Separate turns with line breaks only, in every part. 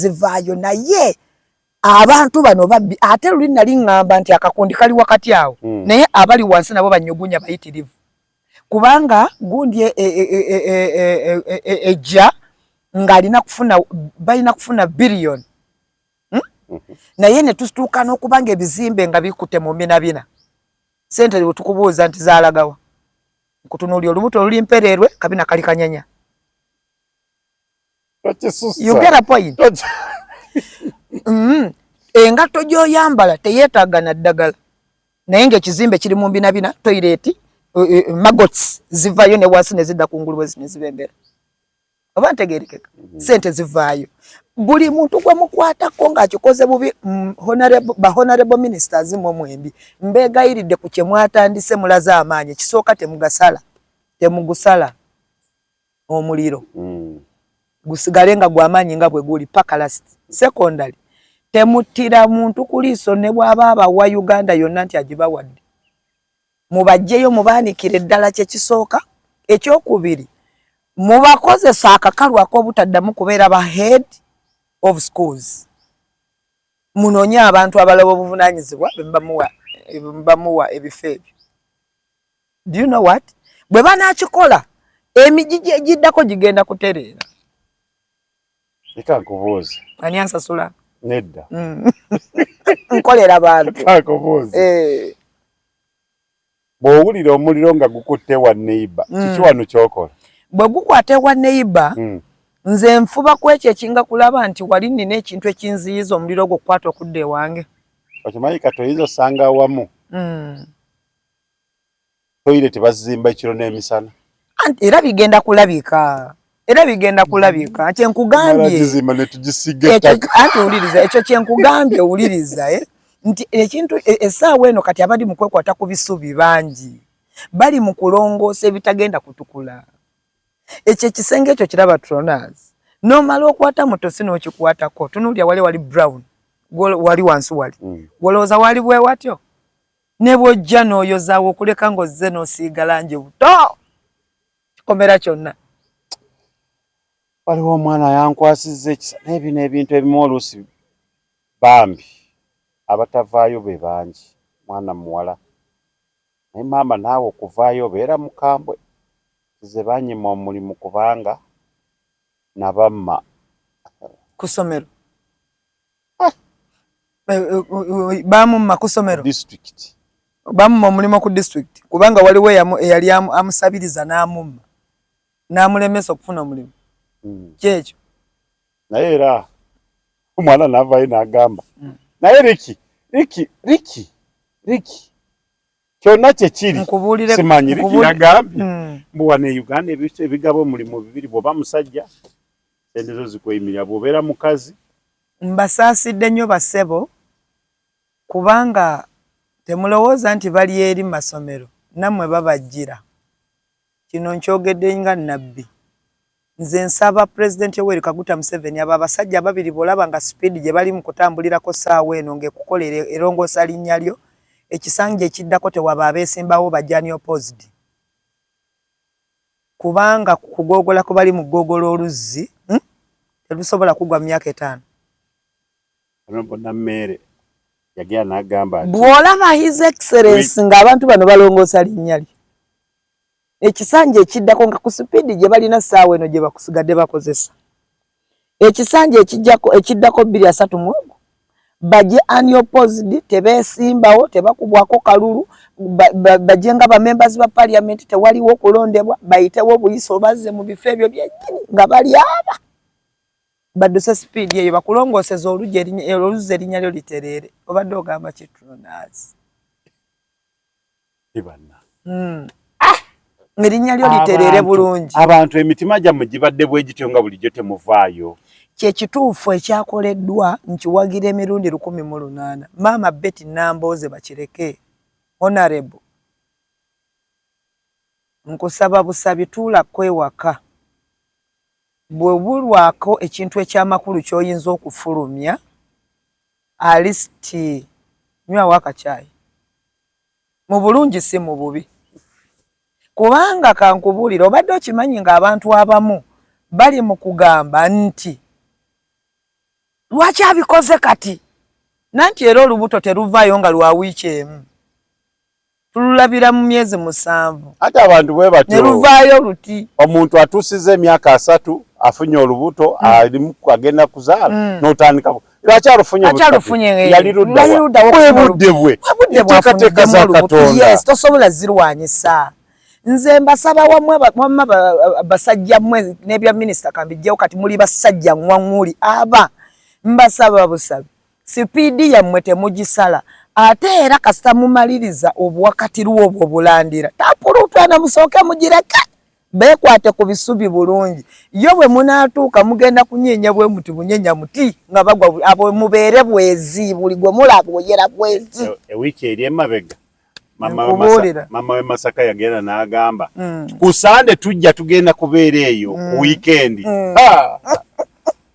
Zivaayo, naye abantu bano babbi. Ate luli nali ŋŋamba nti akakundi kali wakati awo, naye abali wansi nabo banyugunya bayitirivu, kubanga gundi ejja ng'alina kufuna, balina kufuna biliyoni, Naye ne tutuuka n'okuba nga ebizimbe nga bikute mu mbinabina. Sente bwe tukubuuza nti zaalagawa, nkutunuulira olubuto oluli mpereerwe, kabina kali kanyanya. You get a point? Engatto gy'oyambala teyeetaaga na ddagala, naye ng'ekizimbe kiri mu mbinabina, toilet maggots zivayo ne wansi ne zidda ku ngulu bwe ne zibembera. Oba ntegerekeka? Sente zivaayo. Buli muntu gwe mukwatako ng'akikoze bubi, ba honorable ministers mwe mwembi, mbeegayiridde ku kye mwatandise, mulaze amaanyi. Ekisooka, temugasala, temugusala omuliro, gusigale nga gwamaanyi nga bwe guli paka last. Secondary, temuttira muntu ku liiso ne bw'aba abawa Uganda yonna nti agibawadde. Mubajjeyo, mubaanikire ddala, kyekisooka. Ekyokubiri, mubakozesa akakalu ak'obutaddamu kubeera ba head of schools. Munoonye abantu abalaba obuvunaanyizibwa bebamuwa ebifo ebyo. Do you know what? Bwe banaakikola, emigigi egiddako gigenda kutereera.
Leka nkubuuze.
Ani ansasula?
Nedda.
Nkolera bantu.
Leka nkubuuze.
Eh.
Bw'owulira omuliro nga gukutte wa neighbor, kiki wano ky'okola?
Bwe gukwata ewa neighbor, nze nfuba ku ekyo ekinga kulaba nti wali nina ekintu ekinziyiza omuliro ogwo okukwata okudda ewange.
Okimanyi kati oyinza osanga awamu toilet bazizimba ekiro n'emisana.
Anti era bigenda kulabika, era bigenda kulabika. Kyenkugambye
gizimba ne tugisiga
ekyo
ettaka.
Anti wuliriza, ekyo kyenkugambye, wuliriza, eh? Nti ekintu essaawa eno kati abali mu kwekwata ku bisubi bangi, bali mu kulongoosa ebitagenda kutukula. Ekyo ekisenge ekyo kiraba tronas, nomala okwata mutosi n'okikwatako, tunuulira wali wali brown, wali wansi wali, wolowooza wali bwe watyo, ne bw'ojja n'oyozaawo okuleka ng'ozze n'osiiga langi buto kikomera kyonna.
Waliwo omwana yankwasizza ekisa, naye bino ebintu ebimu oluusi bambi abatavaayo be bangi. Mwana muwala, naye maama naawe okuvaayo obeera mukambwe. Nze banyima omulimu kubanga nabamma.
Ku ssomero? Bamumma ku ssomero?
District.
Bamumma omulimu ku district kubanga waliwo eyali amusabiriza n'amumma n'amulemesa okufuna omulimu. Kyekyo.
Naye era omwana n'avaayo n'agamba, naye Riki, Riki, Riki, Riki, kyonna kye kiri.
Nkubuulire.
Simanyi Riki yagambye mbu wano e Uganda ebigaba omulimu bibiri: bw'oba musajja, sente zo zikweyimirira, bw'obeera mukazi.
Mbasaasidde nnyo bassebo, kubanga temulowooza nti bali eri masomero nammwe babajjira. Kino nkyogedde nga nnabbi. Nze nsaba Pulezidenti Yoweri Kaguta Museveni, abo abasajja ababiri bw'olaba nga sipiidi gye bali mu kutambulirako ssaawa eno ng'ekukolera erongoosa linnya lyo, ekisanja ekiddako tewaba abeesimbawo bajja unopposed, kubanga ku kugoogola kwe bali mu kugoogola oluzzi, Terusobola kugwa mu myaka 5.
Honorable Nammeere yagenda n'agamba nti
Bw'olaba His Excellence ng'abantu bano balongoosa linnya lye, ekisanja ekiddako nga ku sipiidi gye balina ssaawa eno gye bakusigadde bakozesa, ekisanja ekijjako ekiddako 2030 ogwo bajje unopposed, tebeesimbawo, tebakubwako kalulu, bajje nga bamembers ba parliament, tewaliwo okulondebwa, bayitewo obuyisa obazze mu bifo ebyo byennyini nga bali aba badduse sipiidi eyo, bakulongooseza oluzzi, erinnya lyo litereere. Obadde ogamba ki, Tronas?
Banna.
Erinnya lyo litereere bulungi.
Abantu emitima gyammwe gibadde bwe gityo nga bulijjo temuvaayo.
Kyekituufu ekyakoleddwa, nkiwagira emirundi 1008. Maama Betty Nambooze bakireke, honorable, nkusaba busabi, tuulako ewaka. Bwe bulwako ekintu ekyamakulu ky'oyinza okufulumya, at least nywawo akacaayi mu bulungi, si mu bubi, kubanga kankubuulira, obadde okimanyi ng'abantu abamu bali mu kugamba nti Lwaki abikoze kati? Nanti era olubuto teruvaayo nga lwa wiiki emu, tululabira mu myezi 7.
Ate abantu bwe batyo
ne luvaayo luti.
Omuntu atuusiza emyaka 30 afunye olubuto, alimu agenda kuzaala, n'otandika lwaki alufunye?
Alufunye
yali ludda wa? Budde bwe, enteekateeka za Katonda.
Yes, tosobola zirwanyisa. Nze mbasaba wamwe, wamma basajja mmwe, n'ebya minisita kambijjewo kati, muli basajja ŋŋwaŋŋuli aba mbasaba busabi, speed yammwe temugisala. Ate era kasita mumaliriza obuwakatirwa obwo obulandira tapulutwana, musooke mugireke beekwate ku bisubi bulungi. Yo bwe munaatuuka mugenda kunyeenya bwe muti bunyenya muti nga bagwa abo. Mubeere bwezi, buli gwe mulaba oyera bwezi.
Ewiiki eri emabega mama we Masaka yagenda n'agamba ku Sande tujja tugenda kubeera eyo ku wiikendi.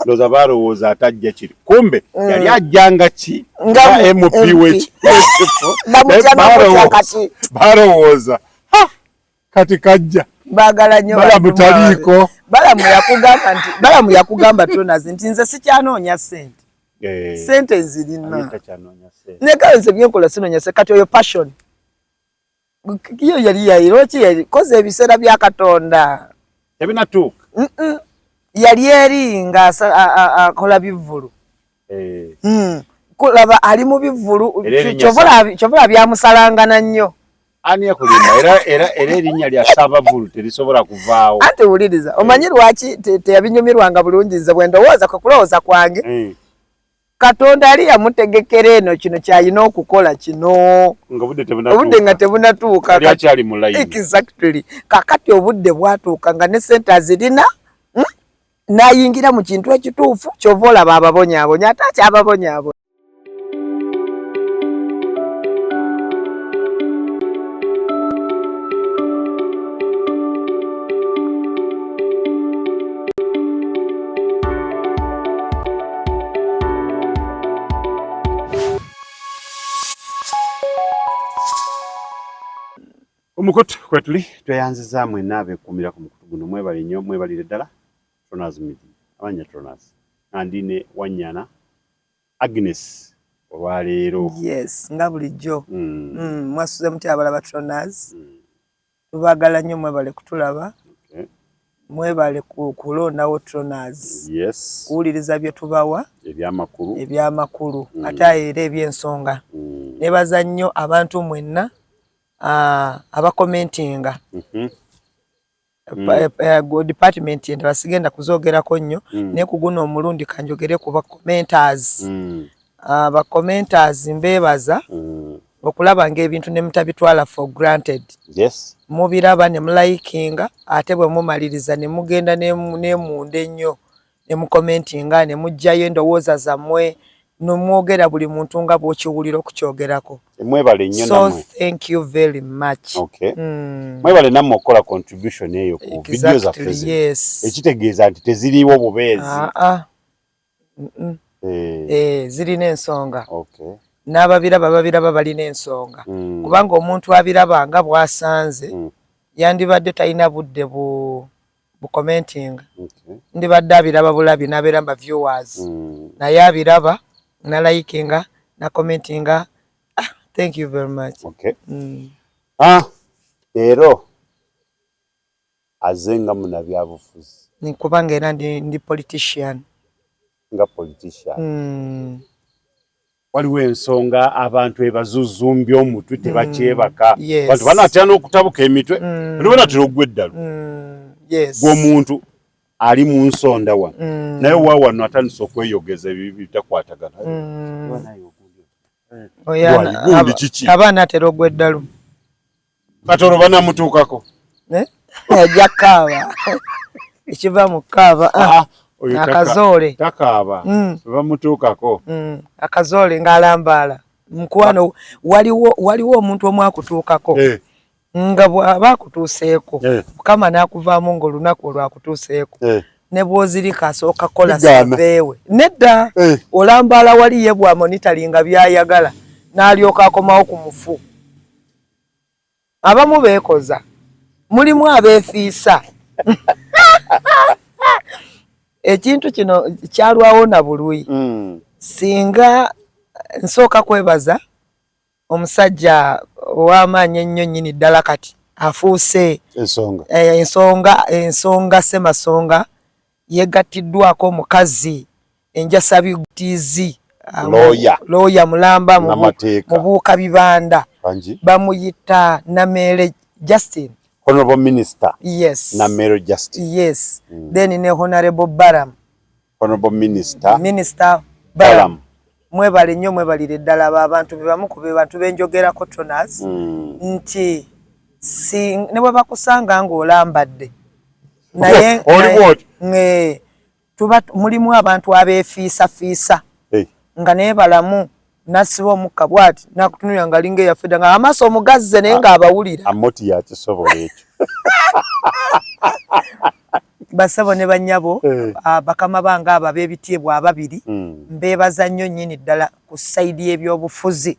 Ndowooza balowooza atajja kiri, kumbe yali ajjanga ki nga MP w'ekifo. Balowooza kati kajja.
Baagala nnyo.
Balamu taliiko.
Balamu yakugamba nti, Balamu yakugamba Tronas nti nze sikyanoonya ssente. Ssente nzirina, nekayo nze byenkola sinoonya ssente. Kati oyo passion yo yali yayiraki koze ebiseera bya Katonda.
Tebinatuuka.
Yali eri nga akola bivvulu. Kulaba ali mu bivvulu, kyovola byamusalangana nnyo.
Ani yakulimba? Era erinnya lya Ssaabavvulu terisobola kuvaawo.
Ate wuliriza, omanyi lwaki teyabinyumirwanga bulungi? Nze bwe ndowooza, kwe kulowooza kwange, Katonda ali yamutegekera eno kino kyalina okukola kino obudde nga tebunatuuka. Exactly. Kakati obudde bwatuuka nga ne sente azirina, N'ayingira mu kintu ekituufu. Kyova olaba ababonyaabonya, ate akyababonyaabonya.
Omukutu kwetuli, tweyanziza mwenna abeekuumira ku mukutu guno. Mwebale nnyo, mwebalire ddala. Tronas Media, abanya Tronas, nga ndi ne Wanyana Agnes olwaleero.
Yes, nga bulijjo. Mwasuze mutya abalaba Tronas? Tubaagala nnyo, mwebale kutulaba. Mwebale kulondawo Tronas. Kuwuliriza bye tubawa.
Ebyamakulu.
Ebyamakulu, ate era ebyensonga. Nebaza nnyo abantu mwenna abakomentinga. Department endala sigenda kuzoogerako nnyo, naye ku guno omulundi kanjogere ku bacommenters. Bacommenters mbeebaza okulaba ng'ebintu ne mutabitwala for granted. Mubiraba ne mulikinga, ate bwe mumaliriza ne mugenda nemunda ennyo ne mukomentinga ne muggyayo endowooza zammwe nemwogera buli muntu nga bw'okiwulira okukyogerako.
Mwebale nnyo.
So
nammwe.
Thank you very much.
Okay. Mwebale nammwe okukola contribution eyo ku video zaffe zino. Ekitegeeza nti teziriiwo bubeezi.
Ah, ah. Zirina ensonga. N'ababiraba babiraba balina ensonga, kubanga omuntu abiraba nga bw'asanze yandibadde talina budde bu bukomentinga. Ndibadde abiraba bulabi n'abeera mba viewers, naye abiraba nalikinga nakomentinga. Ah, thank you very much.
Okay. Ah, leero aze nga munabyabufuzi.
Kubanga era ndi politician.
Nga politician. Waliwo ensonga abantu ebazuzumbya omutwe, tebakyebaka. Bantu banaatera n'okutabuka emitwe, banatera okugwa eddalu. Gw'omuntu ali mu nsonda wano, naye wa wano atandise okweyogeza ebitakwatagana. Gundi kiki?
Aba anaatera ogwa eddalu.
Kati olwo banamutuukako.
Ajja kaaba ekiva mu kaaba.
Ah, oyo
akazoole.
Takaaba, bamutuukako.
Akazoole ng'alambaala mukwano. Waliwo omuntu omu akutuukako nga bw'aba akutuuseeko, Mukama n'akuvaamu ng'olunaku olwo akutuuseeko, ne bw'ozirika asooka kukola
Bigaana.
survey. Nedda, olambaala wali ye bw'amonitoringa by'ayagala n'alyoka akomawo ku mufu. Abamu beekoza, mulimu abeefiisa. Ekintu kino kyalwawo na bulwi. Singa nsooka kwebaza omusajja ow'amaanyi ennyo nnyini ddala, kati afuuse
ensonga,
ensonga Ssemasonga, yegattiddwako omukazi enjasabitizi.
Lawyer.
Looya mulamba
N'amateeka.
Mubuuka Bibanda.
Bangi.
Bamuyita Namere Justin.
Honorable Minister.
Yes.
Namere Justin.
Yes. Then ne Honorable Baram.
Honorable Minister.
Minister
Baram.
Baram, mwebale nnyo, mwebalire ddala. Abo abantu be bamu ku be bantu benjogerako, toners, nti si ne bwe bakusanga ng'olambadde naye
Oli bw'oti.
Tuba mulimu abantu abeefiisafiisa
Hey.
nga naye balamu, nasiba omukka bwati nakutunulira nga alinga eyafedda, nga amaaso omugazze, naye ng'abawulira.
Amoti yakisobola ekyo.
Basebo ne bannyabo, bakama bange abo ab'ebitiibwa ababiri, mbeebaza nnyo nnyini ddala ku side y'ebyobufuzi,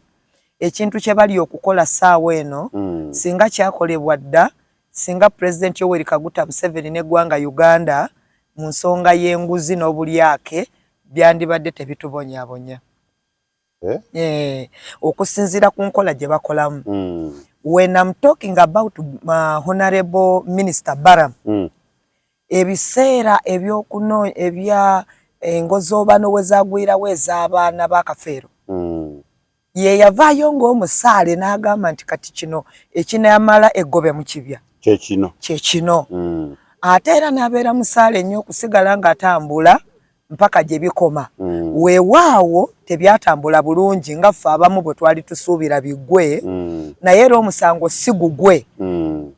ekintu kye bali okukola ssaawa eno. Singa kyakolebwa dda, singa Pulezidenti Yoweri Kaguta Museveni n'eggwanga Uganda mu nsonga y'enguzi n'obulyake byandibadde tebitubonyaabonya.
Eh?
Okusinziira ku nkola gye bakolamu. When I'm talking about Honorable Minister Baram, ebiseera ebyokuno ebya engozoobano we zagwirawo ez'abaana b'akafeero, ye yavaayo ng'omusaale n'agamba nti kati kino ekinaamala eggobe mu kibya
kyekino.
Kyekino. Ate era n'abeera musaale nnyo okusigala ng'atambula mpaka gye bikoma. Weewaawo tebyatambula bulungi nga ffe abamu bwe twali tusuubira biggwe, naye era omusango si gugwe.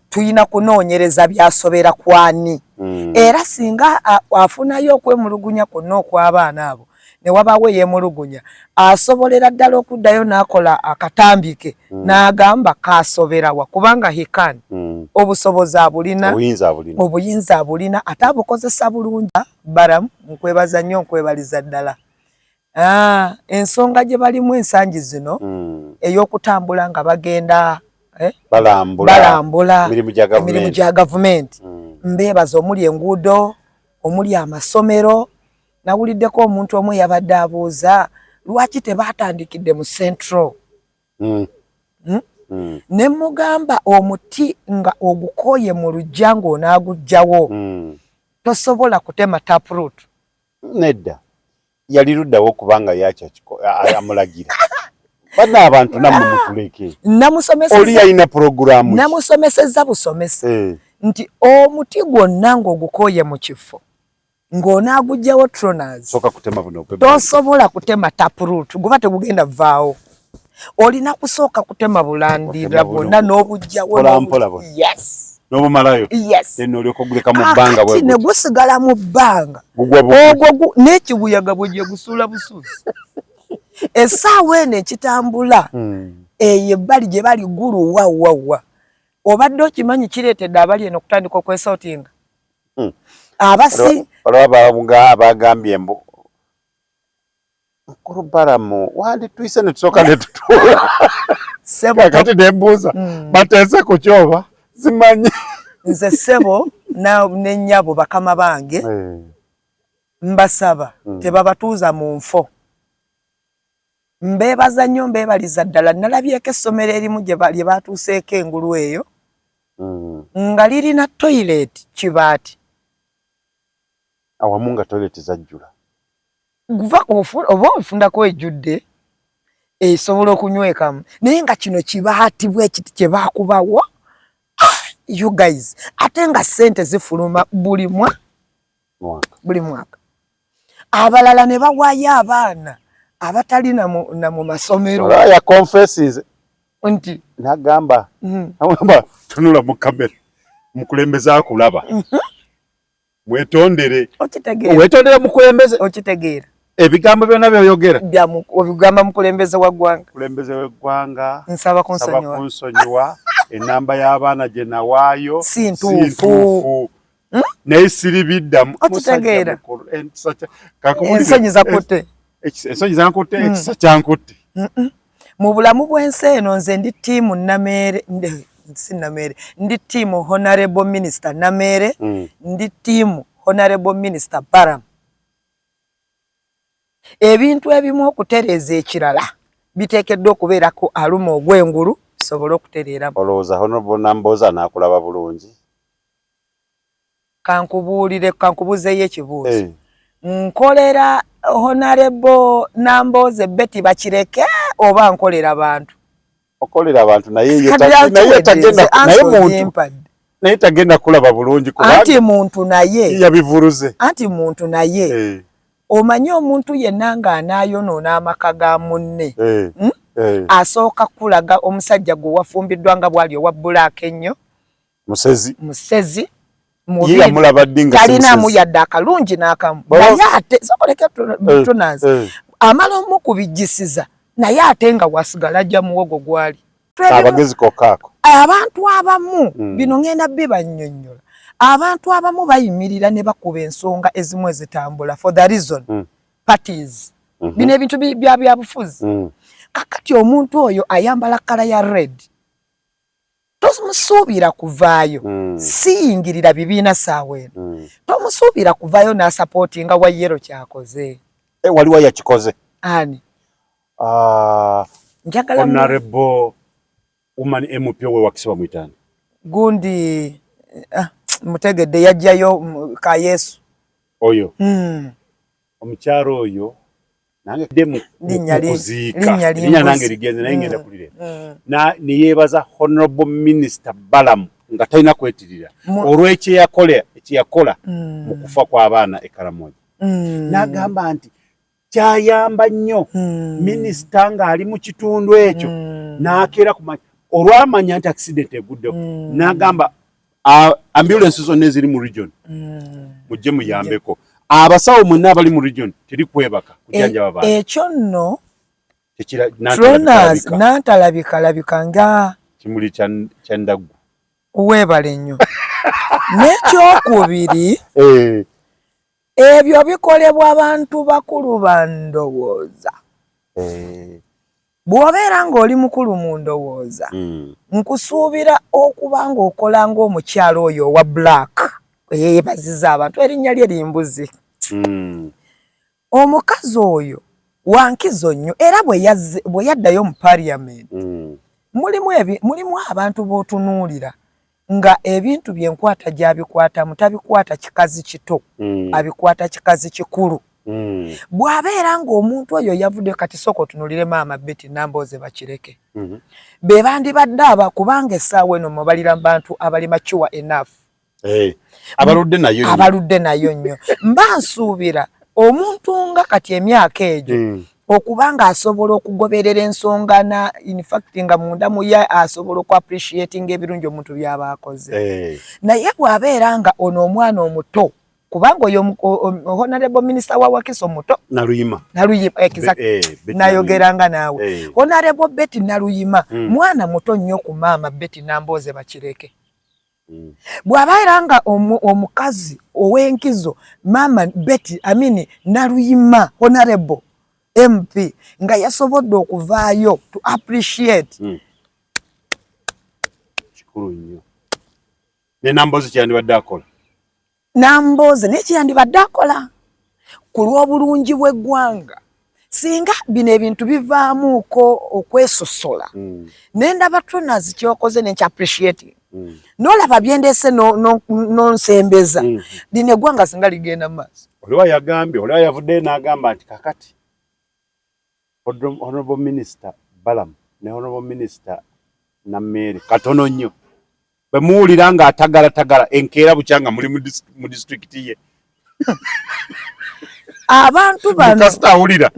Tulina kunoonyereza byasobera kwani. Era singa afunayo okwemulugunya kwonna okw'abaana abo, ne wabaawo eyeemulugunya, asobolera ddala okuddayo n'akola akatambike n'agamba kasoberawa, kubanga he can. Obusobozi abulina.
Obuyinza abulina.
Obuyinza abulina, ate abukozesa bulungi. Baramu, nkwebazza nnyo, nkwebaliza ddala. Ensonga gye balimu ensangi zino ey'okutambula nga bagenda
balambula,
balambula
emirimu gya
emirimu
gavumenti.
Gya gavumenti, mbeebaza, omuli enguudo, omuli amasomero. Nawuliddeko omuntu omu eyabadde abuuza lwaki tebaatandikidde mu Central. Ne mugamba omuti nga ogukooye mu luggya ng'onaaguggyawo, tosobola kutema taproot.
Nedda, yali luddawo okubanga yakyo amulagira banna abantu nammwe mutuleke.
Namusomeseza.
Oli yalina puroguramu ki?
Namusomeseza busomesa nti omuti gwonna ng'ogukooye mu kifo ng'onaaguggyawo, troners,
Sooka kutema buno obwe.
Tosobola kutema taproot, guba tegugenda vaawo. Olina kusooka kutema bulandira
Otema buno.
bwonna n'obuggyawo.
Mpola mpola buno.
Yes.
N'obumalayo.
Yes.
Then olyoka oguleka mu bbanga.
Kakati ne
bwe
gusigala mu bbanga.
Gugwa bugwi.
Ogwo n'ekibuyaga bwe gye gusuula busuuzi. Essaawa eno ekitambula, eyo ebbali gye bali gulu wa wa wa, obadde okimanyi kireetedde abali eno okutandika okwesootinga abasi.
Waliwo abagambye mbu mukulu Balamu wandituyise ne tusooka ne tutuula.
Ssebo,
Kati nembuuza, bateese ku kyoba simanyi.
Nze ssebo ne nnyabo, bakama bange, mbasaba tebabatuuza mu nfo. Mbeebaza nnyo, mbeebaliza ddala. Nalabyeko essomero erimu lye batuuseeko engulu eyo nga lirina toilet kibaati.
Awamu nga toilet zajjula.
Guva oba ofundako ejjudde esobola okunywekamu, naye nga kino kibaati bwe kiti kye baakubawo. Ah, you guys, ate nga ssente zifuluma buli mwa
Mwaka.
Buli mwaka. Abalala ne bawaayo abaana abatali na mu masomero.
Olaba ya confesses
nti
nagamba, agamba tunula mu kamera, mukulembeze akulaba, mwetondere.
Okitegeera?
Wetondere mukulembeze.
Okitegeera?
Ebigambo byonna byoyogera
obigamba mukulembeze wa ggwanga.
Mukulembeze w'eggwanga,
nsaba
saba
kunsonyiwa.
Kunsonyiwa, enamba y'abaana gye nawaayo
si ntuufu.
Ntuufu, naye siribiddamu.
Okitegeera?
Musajja mukulu, kakubulire,
Ensonyi zakutte.
Ensonyi zankutte, ekisa kyankutte.
Mu bulamu bw'ensi eno, nze ndi team Nameere, si Nameere, ndi team Honorable Minister Nameere, ndi team Honorable Minister Baram. Ebintu ebimu okutereeza ekirala biteekeddwa okubeerako aluma ogw'engulu bisobole okutereeramu.
Olowooza Honorable Nambooze anaakulaba bulungi?
Kankubuulire, kankubuuzeeyo ekibuuzo. Hey. Eh. Nkolera Honorable Nambooze Betty Bakireke oba nkolera bantu?
Okolera abantu, naye naye tagenda, naye muntu naye tagenda kulaba bulungi.
Anti muntu naye
yabivuruze.
Anti muntu naye, hey. Eh. Omanyi omuntu yenna ng'anaayonoona amaka ga munne,
hey. Hey.
Asooka kulaga omusajja gwe wafumbiddwa nga bw'ali owa bbulaaka ennyo.
Musezi.
Musezi.
Yamulaba ddi nga
talinamu yadde akalungi n'akamu, naye ate sokoleke tunazi amala omukubijjisiza, naye ate nga wasigala ajja muwogo gwali.
Abagezi kokkaako.
Abantu abamu, bino ngenda bibannyonnyola, abantu abamu bayimirira ne bakuba ensonga ezimu ezitambula for the reason parties. Bino ebintu bya byabufuzi. Kakati omuntu oyo ayambala colour ya red, tomusuubira kuvaayo. Siyingirira bibiina saawa eno. Tomusuubira kuvaayo n'asupportinga wa yellow kyakoze.
E, waliwo yakikoze.
Ani?
Njagala Honorable woman MP we Wakiso bamuyitani?
Gundi, mutegedde, yajjayo ka Yesu.
Oyo. Omukyalo oyo nange de mu kuziika, erinnya nange ligenze, naye ngenda kulire. Neyeebaza Honorable Minister Balamu nga talina kwetirira olw'ekyeyakola, ekyeyakola mu kufa kw'abaana e Karamoja. N'agamba nti kyayamba nnyo minisita ng'ali mu kitundu ekyo n'akeera kumanya olwamanya nti accident eguddewo, n'agamba ambulance zonna eziri mu region mujje muyambeko, abasawo mwenna abali mu region teri kwebaka kujanjaba bantu.
Ekyo nno Tronas nantalabikalabika nga
kimuli kya ndaggu.
Weebale nnyo. N'ekyokubiri, ebyo bikolebwa abantu bakulu bandowooza. Bw'obeera ng'oli mukulu mu ndowooza, nkusuubira okuba ng'okola ng'omukyalo oyo owa black eyeebaziza abantu, erinnya lye limbuzi. Omukazi oyo wankizo nnyo, era bwe yaddayo mu parliament, mulimu abantu b'otunuulira nga ebintu byenkwata gy'abikwatamu tabikwata kikazi kito, abikwata kikazi kikulu. Bw'abeera ng'omuntu oyo yavudde kati, sooka otunuulire maama Betty Nambooze Bakireke. Be bandibadde aba, kubanga essaawa eno mubalira mu bantu abali mature enough.
Hey, abaludde nayo.
Abaludde nayo nnyo. Mba nsuubira omuntu nga kati emyaka egyo okuba nga asobola okugoberera ensonga na in fact nga munda muye asobola oku appreciating ebirungi omuntu by'aba akoze.
Hey.
Naye bw'abeera nga ono omwana omuto, kubanga oyo honorable minister wa Wakiso muto.
Naluyima.
Naluyima, exact. Nayogeranga naawe. Honorable Betty Naluyima mwana muto nnyo ku maama Betty Nambooze Bakireke. Bw'abeera nga omukazi ow'enkizo maama Betty, I mean Naluyima, honorable MP, nga yasobodde okuvaayo to appreciate.
Kikulu nnyo. Ne Nambooze kyandibadde akola.
Nambooze naye kyeyandibadde akola ku lw'obulungi bw'eggwanga, singa bino ebintu bivaamuuko okwesosola. Nendaba Tronas kyokoze nenkya appreciating. Nolaba byendeese nonsembeza, lino eggwanga singa ligenda mu maaso.
Oliwa yagambye, oliwa yavuddeyo n'agamba nti kakati Honorable Minister Balamu ne Honorable Minister Nammeere katono nnyo bwe muwulira ng'atagalatagala enkeera bukya nga muli mu disitulikiti ye.
Abantu bano
kasita awulira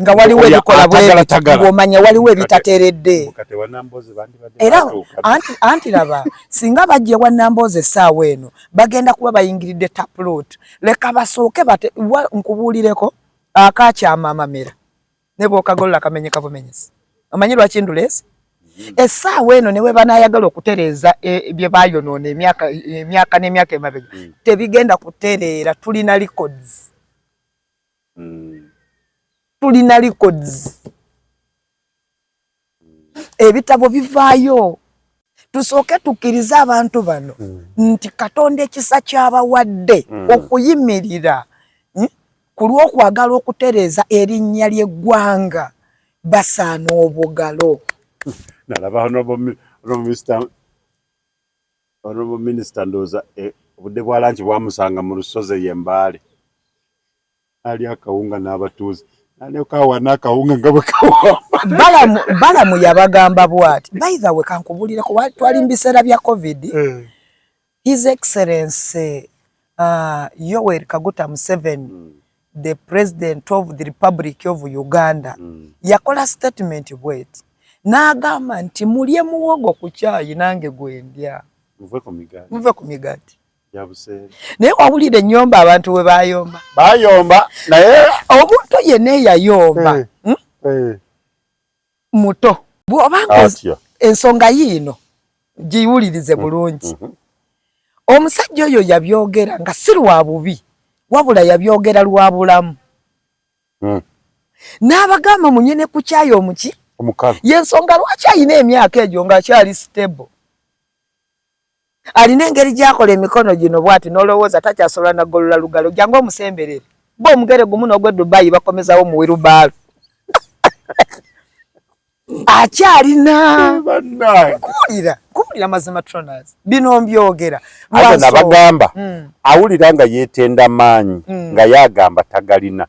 nga waliwo ebikola ng'omanya waliwo ebitateredde. Era anti laba, singa bajja ewa Nambooze essaawa eno bagenda kuba bayingiridde taproot. Leka basooke bate, nkubuulireko akakyama amamera ne bw'okagolola kamenyeka bumenyesi. Omanyi lwaki nduleese essaawa eno? Ne bwe banaayagala okutereeza bye baayonoona emyaka emyaka n'emyaka emabega, tebigenda kutereera. Tulina records. Tulina records, ebitabo bivaayo. Tusooke tukkirize abantu bano nti Katonda ekisa kyabawadde okuyimirira. Ku lw'okwagala okutereeza erinnya ly'eggwanga basaana obugalo.
Nalaba Honorable Minister ndowooza eh, obudde bwa lanki bwamusanga mu lusozi eyo Embaale ali akawunga n'abatuuze nalyoka awana akawunga nga bwe kawamba.
Balamu yabagamba bwati, by the way kankubulireko, twali mu biseera bya covid eh. His Excellency Yoweri Kaguta Museveni the president of the Republic of Uganda yakola statement bweti n'agamba nti mulye muwogo ku kyayi nange gwendya muve ku migaati naye wawulira ennyomba abantu we bayomba
bayomba naye
omuntu yenna eyayomba eh, hmm? eh. Muto bw'obanga ensonga yiino giwulirize mm, bulungi mm-hmm. Omusajja oyo yabyogera nga si lwa bubi wabula yabyogera lwa bulamu N'abagamba munywe ne ku kyayi omuki yensonga lwaki alina emyaka egyo ng'akyali stable alina engeri gy'akola emikono gino bw'ati n'olowooza takyasobola nagolola lugalo jangu omusemberere bo omugere gumu n'ogwe Dubai bakomezawo mu wirubaalo akyalina kuwulira kuwulira mazima tronas bino mbyogera
nabagamba awulira nga yeetenda maanyi nga yagamba tagalina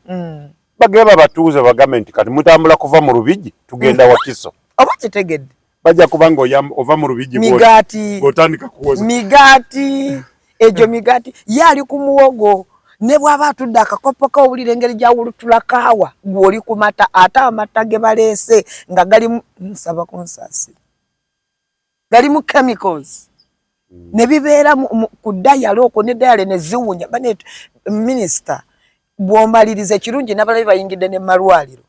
bagenda babatuuze bagambe nti kati mutambula kuva mu Lubigi tugenda Wakiso
oba kitegedde
bajja kuba nga ova mu Lubigi
migaati
ng'otandika kuwoza
migaati egyo migaati ye ali ku muwogo ne bw'aba atudde akakopo ka owulira engeri gy'awulutula kaawa gw'oli ku mata ate amata ge baleese nga galimu nsaba kunsaasira galimu chemicals ne bibeera ku dayale okwo ne dayale ne ziwunya bane minisita bw'omaliriza ekirungi n'abalabi bayingidde ne malwaliro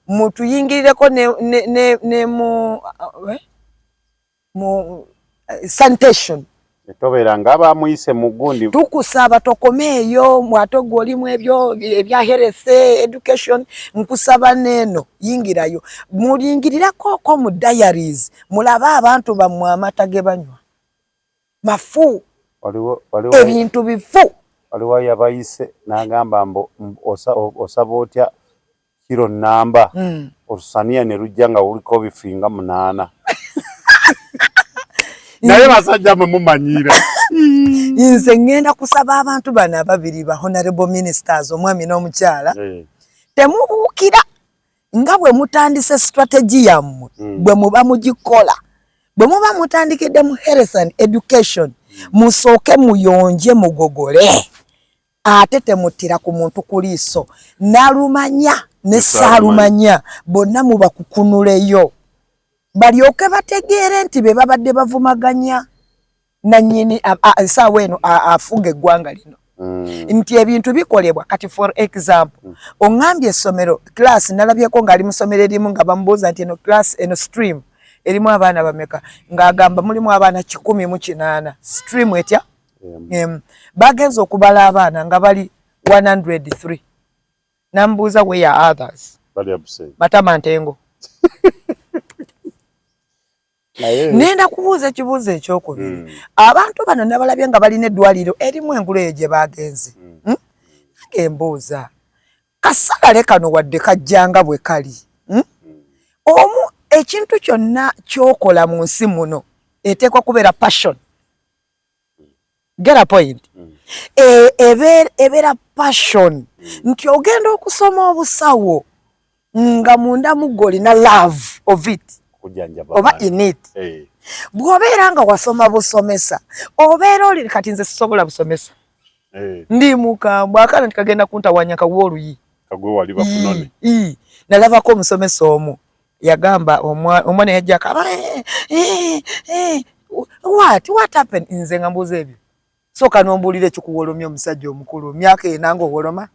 mutuyingirireko ne, ne, ne, ne mu, eh? mu sanitation
tobeera nga bamuyise mu gundi
tukusaba tokomeeyo mwate gwe olimu ebyo ebya health education nkusaba neeno yingirayo mulingirirako mu diaries mulabe abantu bammwe amata ge banywa mafu ebintu bifu
waliwo yabayise n'agamba mbu osaba otya kiro namba olusaniya ne lujja nga luliko bifinga munaana naye basajja mwe mumanyiira
nze ŋŋenda kusaba abantu bano ababiri ba honorable ministers omwami n'omukyala eh. Temubuukira nga bwe mutandise strategy yammwe bwe muba mugikola bwe muba mutandikidde mu health and education musooke muyonje mugogole ate temuttira ku muntu ku liiso nalumanya ne saalumanya bonna mubakukunuleyo balyoke bategeere nti be babadde bavumaganya nanyini esaawa eno afuga eggwanga lino nti ebintu bikolebwa kati for example oŋŋambye essomero class nalabyeko ng'ali mu ssomero erimu nga bamubuuza nti eno class eno stream erimu abaana bameka ng'agamba mulimu abaana 108 stream etya bagenze okubala abaana nga bali 103 namubuuza where are others matama ntengo nenda kubuuza ekibuuzo ekyokubiri abantu bano nabalabye nga balina eddwaliro erimu engulu eyo gye bagenze nange mbuuza kasalale kano wadde kajjanga bwe kali omu ekintu kyonna kyokola mu nsi muno eteekwa kubeera passion get a point ebeera passion nti ogenda okusoma obusawo nga munda muggo olina love of it oba in it
hey.
Bw'obeera nga wasoma busomesa obeera oli kati nze sisobola busomesa
hey.
Ndi mukambwe akaana nti kagenda kuntawanya kawa oluyi nalabako omusomesa omu yagamba omwana yajja akaba eh, eh, what happened nze nga mbuuza ebyo sooka n'ombuulira ekikuwolomya omusajja omukulu myaka ena nga owoloma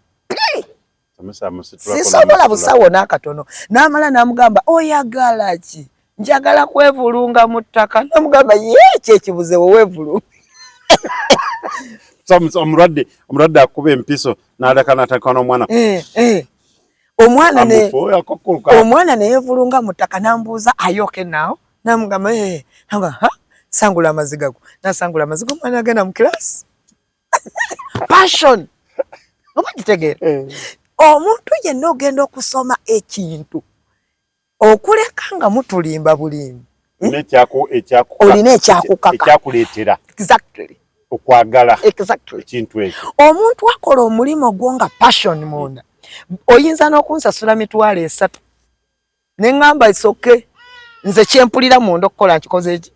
sisobola busawo n'akatono n'amala n'amugamba oyagala ki njagala kwevulunga mu ttaka n'amugamba ye kyekibuze weweevulunga
omulwadde omulwadde akuba empiso n'aleka n'atandika n'omwana
eh, eh. Omwana ne omwana neyevulunga mu ttaka n'ambuuza ayoke naawo n'amugamba eh, ha sangula amaziga go nasangula amaziga omwana agenda mu class passion oba kitegeera Omuntu yenna ogenda okusoma ekintu okuleka nga mutulimba bulimbi.
Olina
ekyakukaka
ekyakuleetera okwagala ekintu ekyo.
Omuntu akola omulimu gwo nga passion munda, oyinza n'okunsasula 30,000 ne ŋŋamba it's okay, nze kyempulira munda okukola nkikoze eki.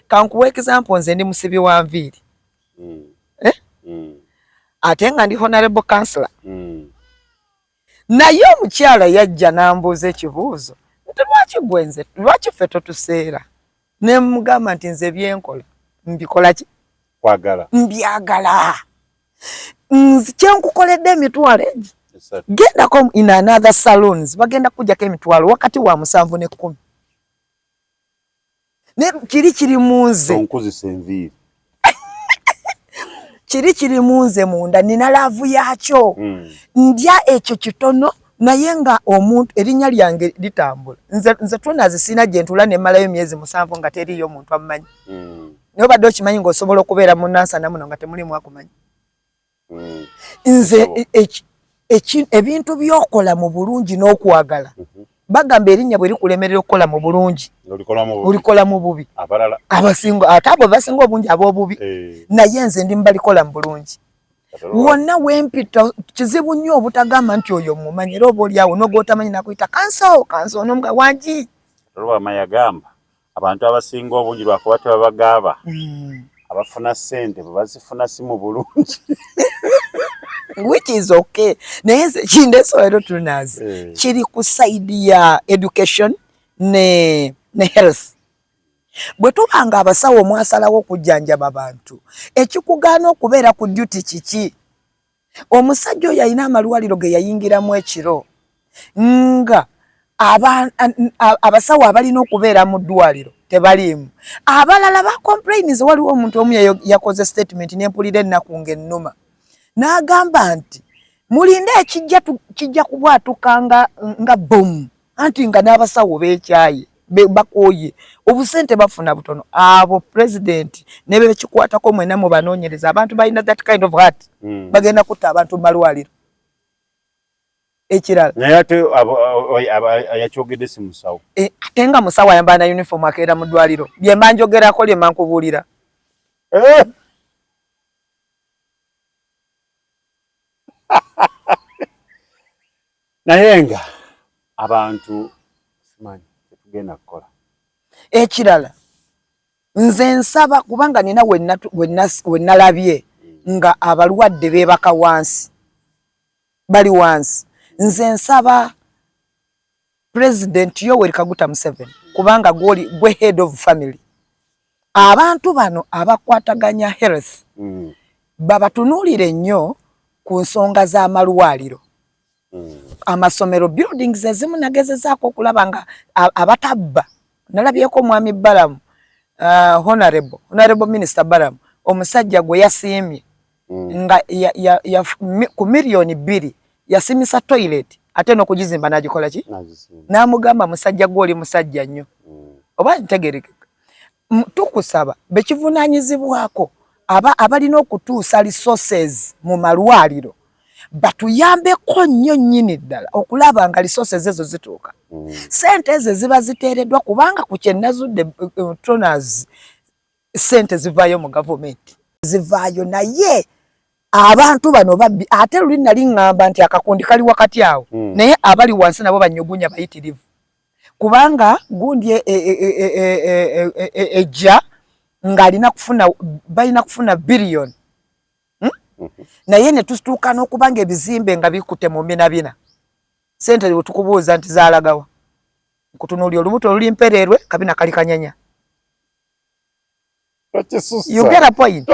Kankuwa example, nze ndi musibi wa nviiri, eh? Ate nga ndi honorable councillor, naye omukyala yajja n'ambuuza ekibuuzo nti lwaki gwenze, lwaki ffe totuseera? Ne mugamba nti nze byenkola mbikola ki?
Kwagala.
Mbyagala. Nze kyenkukoledde emitwalo egi, gendako in another saloons, bagenda kujjako emitwalo wakati wa 7 ne 10. Ne kiri kiri mu nze.
Onkuzisa enviiri.
Kiri kiri mu nze munda, nina love yakyo. Ndya ekyo kitono, naye nga omuntu erinnya lyange litambula. Nze tunazi sina gye ntula ne mmalayo emyezi 7 nga teriiyo muntu ammanyi. Naye obadde okimanyi ng'osobola okubeera mu Nansana muno nga temulimu akumanyi? Nze ebintu by'okola mu bulungi n'okwagala, bagamba erinnya bwe likulemerera okukola mu bulungi, olikola mu bubi. Abasinga ate abo basinga obungi ab'obubi, naye nze ndi mubalikola mu bulungi. Wonna wempita kizibu nnyo obutagamba nti oyo mumanyi, era oba oli awo n'ogwotamanyi nakuyita kanso kanso n'omuga wangi.
Olwama yagamba abantu abasinga obungi lwakuba tebabagaaba, abafuna ssente bwe bazifuna si mu bulungi.
Which is okay, naye nze kindeeso leero tunazi kiri ku side ya education ne health. Bwe tuba nga abasawo mwasalawo okujjanjaba abantu, ekikugaana okubeera ku duty kiki? Omusajja oyo alina amalwaliro ge yayingiramu ekiro nga abasawo abalina okubeera mu ddwaliro tebaliimu, abalala ba complains. Waliwo omuntu omu yakoze statement nempulira ennaku ng'ennuma, n'agamba nti mulinde ekijja kijja kubwatuka nga bomu, anti nga n'abasawo beekyaye, bakooye, obusente bafuna butono. Abo president ne bekikwatako mwena mubanoonyereza, abantu balina that kind of heart, bagenda kutta abantu mu malwaliro. Ekirala,
naye ate yakyogedde si musawo.
Ate nga musawo ayambala na uniform akeera mu ddwaliro, byemba njogerako lyemba nkubuulira.
Naye nga abantu simanyi tetugenda kukola.
Ekirala, nze nsaba, kubanga nina wenalabye nga abalwadde beebaka wansi, bali wansi. Nze nsaba President Yoweri Kaguta Museveni, kubanga gwoli gwe head of family, abantu bano abakwataganya health babatunuulire nnyo ku nsonga z'amalwaliro, amasomero, buildings ezimu nagezezaako okulaba nga abatabba. Nalabyeko omwami Balamu, honorable minister Balamu, omusajja gwe yasiimye nga ku 2 miliyoni yasimisa toilet, ate n'okugizimba n'agikola ki, n'amugamba musajja gwe oli musajja nnyo. Oba ntegerekeka? Tukusaba bekivunaanyizibwako abalina okutuusa resources mu malwaliro batuyambeko nnyo nnyini ddala okulaba nga resources ezo zituuka, sente ezo ziba ziteereddwa, kubanga ku kyenazudde toners sente zivaayo mu gavumenti, zivaayo, naye abantu bano babbi. Ate luli nali ŋŋamba nti akakundi kali wakati awo, naye abali wansi nabo banyugunya bayitirivu, kubanga gundi ejja ng'alina kufuna, balina kufuna biliyoni, Naye ne tutuuka n'okuba nga ebizimbe nga bikute mu mbinabina, sente bwe tukubuuza nti zaalagawa, nkutunuulira olubuto oluli mpereerwe kabina kali kanyanya. You get a point?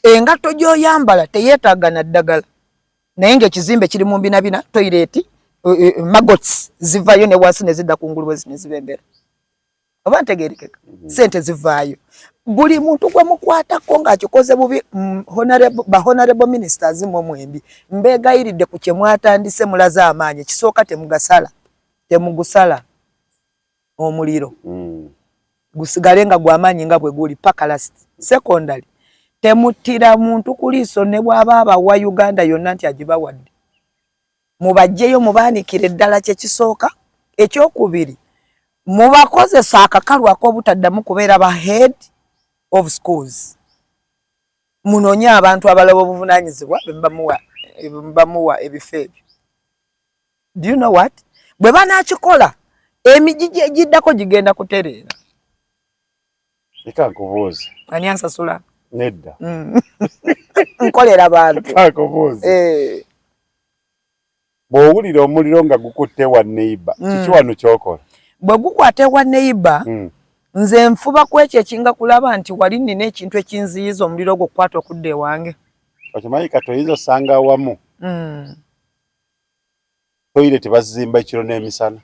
Engatto gy'oyambala teyeetaaga na ddagala, naye ng'ekizimbe kiri mu mbinabina, toilet maggots zivaayo ne wansi ne zidda ku ngulu bwe ne zibembera. Oba ntegerekeka? Sente zivaayo. Buli muntu gwe mukwatako ng'akikoze bubi, ba honorable ministers mwe mwembi mbeegayiridde ku kye mwatandise, mulaze amaanyi. Ekisooka, temugasala, temugusala omuliro, gusigale nga gwamaanyi nga bwe guli paka last. Secondary, Temuttira muntu ku liiso ne bw'aba abawa Uganda yonna nti agibawadde. Mubajjeyo mubaanikire ddala kye kisooka. Ekyokubiri, mubakozesa akakalu ak'obutaddamu kubeera ba head of schools. Munoonye abantu abalala obuvunaanyizibwa bemubamuwa ebifo ebyo. Do you know what? Bwe banaakikola emigigi egiddako gigenda kutereera.
Leka nkubuuze.
Ani ansasula?
Nedda.
Nkolera bantu.
Leka nkubuuze.
Eh.
Bw'owulira omuliro nga gukutte wa neighbor, kiki wano ky'okola?
Bwe gukwata ewa neighbor, nze nfuba ku ekyo ekinga kulaba nti wali nnina ekintu ekinziyiza omuliro ogwo okukwata okudda ewange.
Okimanyi kati oyinza osanga awamu toilet bazizimba ekiro n'emisana.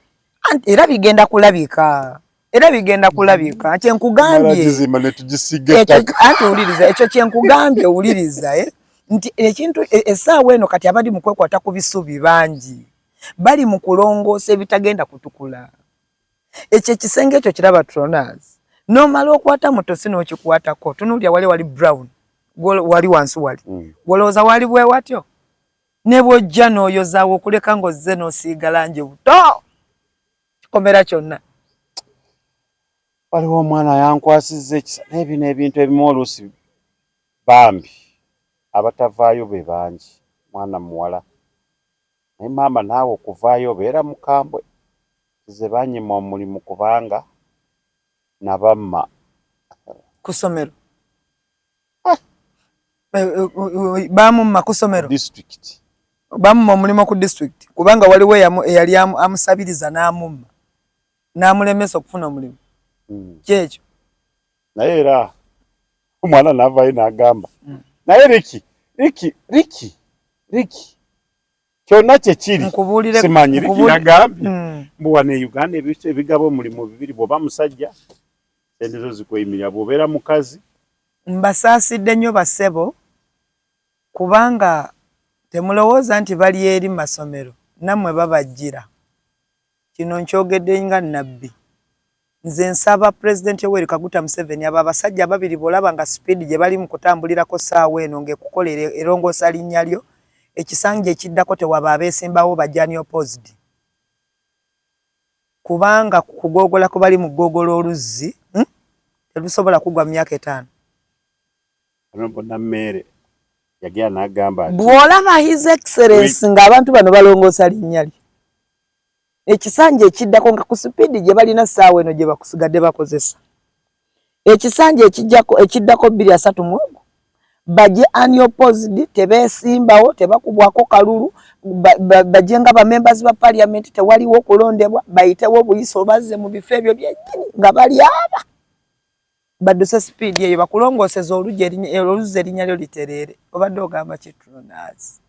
Era bigenda kulabika. Era bigenda kulabika. Kye nkugambye.
Gizimba ne tugisiiga ettaka.
Anti wuliriza, ekyo kye nkugambye wuliriza, eh? Nti ekintu essaawa eno kati abali mu kwekwata ku bisubi bangi. Bali mu kulongoosa ebitagenda kutukula. Ekyo ekisenge ekyo kiraba Tronas. N'omala okwata mutosi n'okikwatako. Tunuulira wali wali brown. Wali wansi wali. Gw'olowooza wali bwe watyo? Ne bw'ojja n'oyozaawo okuleka ng'ozze n'osiiga langi buto. Kikomera kyonna.
Waliwo omwana yankwasizza ekisa naye bino ebintu ebimu oluusi bambi abatavaayo be bangi. Mwana muwala naye maama naawe okuvaayo obeera mukambwe. Nze bannyima omulimu kubanga nabamma.
Ku ssomero? Baamumma ku ssomero?
District.
Bamumma omulimu ku district kubanga waliwo eyali amusabiriza n'amumma n'amulemesa okufuna omulimu. Kyekyo.
Naye era omwana n'avaayo n'agamba naye Riki Riki Riki Riki kyonna kye kiri simanyi Riki yagambye mbu wano e Uganda ebigaba omulimu bibiri, bw'oba musajja ssente zo zikweyimirira, bw'obeera mukazi.
Mbasaasidde nnyo bassebo kubanga temulowooza nti bali eri mu masomero nammwe babajjira. Kino nkyogedde nga nnabbi. Nze nsaba Pulezidenti Yoweri Kaguta Museveni abo abasajja ababiri bw'olaba nga sipiidi gye bali mu kutambulirako ssaawa eno ng'ekukolera erongoosa linnya lyo, ekisanja ekiddako tewaba abeesimbawo bajja unopposed. Kubanga ku kugoogola kwe bali mu kugoogola oluzzi, terusobola kuggwa mu myaka etaano. Bw'olaba His Excellency ng'abantu bano balongoosa linnya lye, ekisanja ekiddako nga ku sipiidi gye balina ssaawa eno gye bakusigadde bakozesa, ekisanja ekiddako 2030 bajje unopposed, tebeesimbawo, tebakubwako kalulu, bajje nga ba members ba parliament, tewaliwo kulondebwa, bayitewo obuyisa obazze mu bifo ebyo byennyini nga bali aba badduse sipiidi eyo bakulongooseze oluzzi erinnya lyo litereere. Obadde ogamba ki Tronas?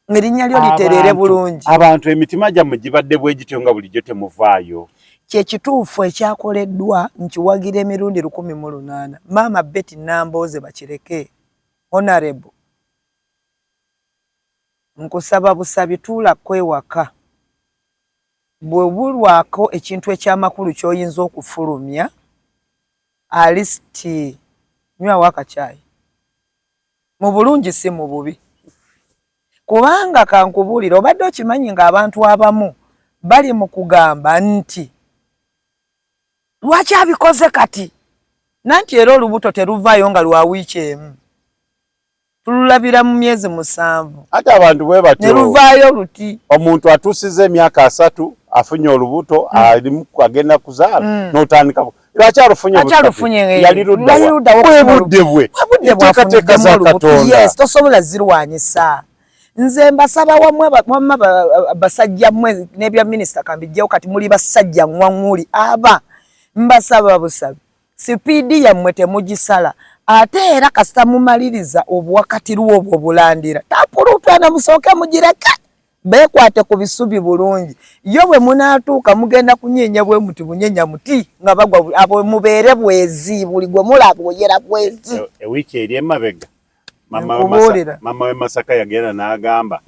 Erinnya lyo litereere bulungi.
Abantu emitima gyammwe gibadde bwe gityo nga bulijjo temuvaayo.
Kye kituufu ekyakoleddwa nkiwagira emirundi 1800. Maama Betty Nambooze bakireke. Honorable. Nkusaba busabi tuulako ewaka. Bwe bulwako ekintu ekyamakulu ky'oyinza okufulumya, at least nywawo akacaayi. Mu bulungi si mu bubi. Kubanga kankubuulire obadde okimanyi ng'abantu abamu bali mu kugamba nti lwaki abikoze kati? Nanti era olubuto teruvaayo nga lwa wiiki emu. Tululabira mu myezi 7.
Ate abantu bwe batyo.
Ne luvaayo luti.
Omuntu atuusizza emyaka 3 afunye olubuto agenda kuzaala n'otandika lwaki alufunye? Yali ludda wa? Budde bwe. Enteekateeka za Katonda.
Yes, tosobola zirwanyisa. Nze mbasaba wamma basajja mmwe n'ebya minisita kambijjewo kati muli basajja ŋŋwaŋŋuli aba mbasaba busabi. Sipiidi yammwe temugisala. Ate era kasita mumaliriza obuwakatirwa obwo obulandira. Tapulutwana musooke mugireke. Beekwate ku bisubi bulungi. Yo bwe munaatuuka mugenda kunyeenya bwe muti bunyenya muti nga bagwa abo mubeere bwezi buli gwe mulaba oyera bwezi.
Ewiiki eri emabega mama we Masaka yagenda n'agamba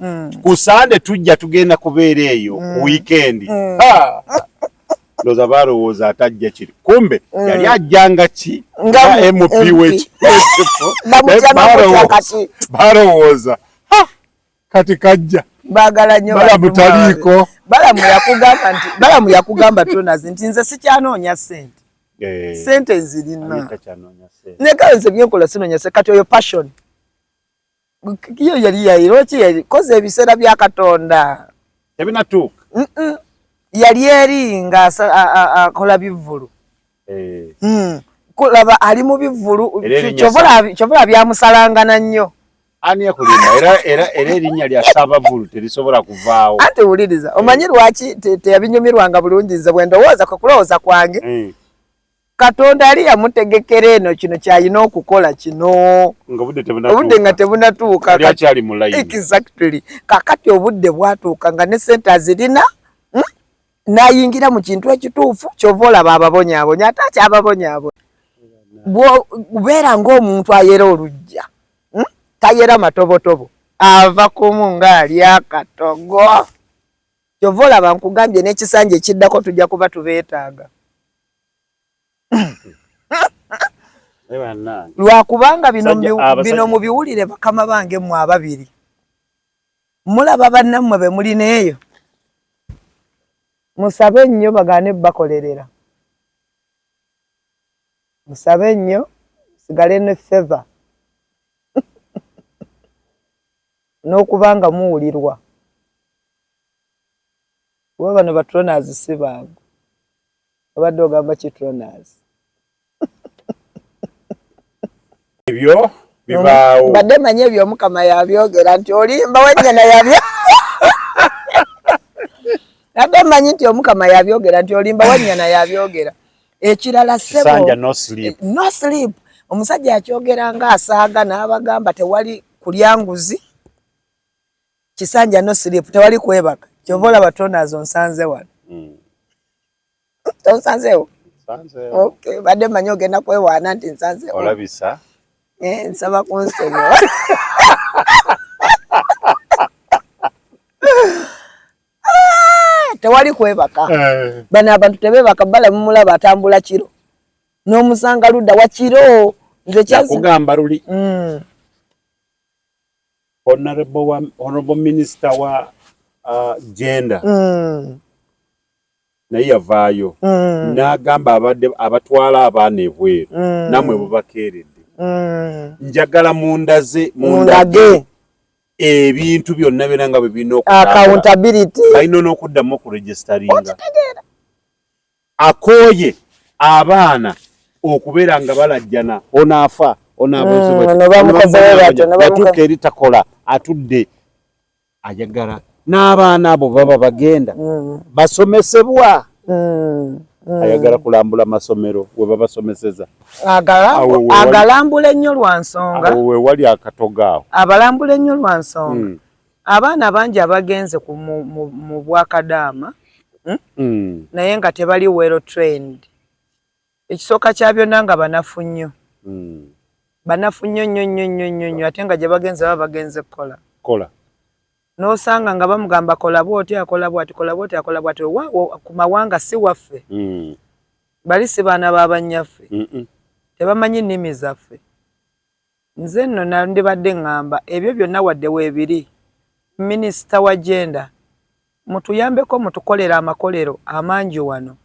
ku Sande tujja tugenda kubeera eyo ku wiikendi. Ndowooza balowooza atajja kiri, kumbe yali ajjanga ki nga MP w'ekifo. Balowooza kati kajja.
Baagala nnyo.
Balamu taliiko.
Balamu yakugamba nti, Balamu yakugamba Tronas nti nze sikyanoonya ssente. Ssente nzirina, nekayo nze byenkola sinoonya ssente. Kati oyo passion yo yali yairoki yali koze ebiseera bya Katonda
tebinatuuka.
Yali eri nga akola bivvulu. Kulaba ali mu bivvulu, kyovula byamusalangana nnyo.
Ani yakulimba? Era erinnya lya Ssaabavvulu terisobola kuvaawo.
Ate wuliriza, omanyi lwaki teyabinyumirwanga bulungi? Nze bwe ndowooza, kwe kulowooza kwange, Katonda yali yamutegekera eno kino kyalina okukola kino obudde nga tebunatuuka. Exactly. Kakati obudde bwatuuka nga ne sente azirina, N'ayingira mu kintu ekituufu. Kyova olaba ababonyaabonya, ate akyababonyaabonya. Bw'obeera ng'omuntu ayera olujja, Tayera matobotobo, ava kumu ng'ali akatogo. Kyova olaba nkugambye n'ekisanja ekiddako tujja kuba tubeetaaga, lwakubanga bino mubiwulire bakama bange mmwe ababiri. Mulaba bannammwe be mulina eyo, musabe nnyo bagaane bakolerera, musabe nnyo sigale ne favor n'okuba nga muwulirwa, kuba bano ba Tronas si bangu. Obadde ogamba ki, Tronas?
Ebyo bibaawo.
Mbadde manyi ebyo Omukama yabyogera nti olimba wennyana yabyo. Nadde manyi nti Omukama yabyogera nti olimba wannyana yabyogera. Ekirala
sebo, no sleep.
No sleep. Omusajja yakyogera nga asaaga n'abagamba tewali kulya nguzi. Kisanja no sleep, tewali kwebaka. Kyova olaba Tronas onsanze wano. Tonsanzeewo? Okay, badde manyi ogenda kwewaana nti nsanzeewo.
Olabisa.
Eh, nsaba kunsonyiwa. Ah, tewali kwebaka. Bano abantu tebebaka. Bala mumulaba atambula kiro n'omusanga ludda wa kiro. Nze
kyakugamba luli honorable minister wa gender naye yavaayo n'agamba abadde abatwala abaana ebweru nammwe bubakeeredde. Njagala mundaze,
mundage
ebintu byonna byonna nga bwe birina.
Accountability.
Balina n'okuddamu okuregisteringa. Akooye abaana okubeera nga balajjana, onaafa onaabuuzibwatuuka eri takola, atudde ayagala n'abaana abo baba bagenda basomesebwa. Ayagala kulambula masomero we babasomeseza.
Agalambula ennyo lwa nsonga.
Awo wewali akatogo awo.
Abalambula ennyo lwa nsonga. Abaana bangi abagenze mu bwakadaama, Naye nga tebali well trained. Ekisooka kya byonna nga banafu nnyo, banafu nnyo nnyo nnyo nnyo nnyo nnyo, ate nga gye bagenze baba bagenze kukola.
Kola.
N'osanga nga bamugamba kola bw'oti, akola bw'ati, kola bw'oti, akola bw'ati. Waawo ku mawanga si waffe. Bali si baana ba bannyaffe. Tebamanyi nnimi zaffe. Nze nno nandibadde ŋŋamba ebyo byonna wadde weebiri, minisita wa gender, mutuyambeko mutukolere amakolero amangi wano,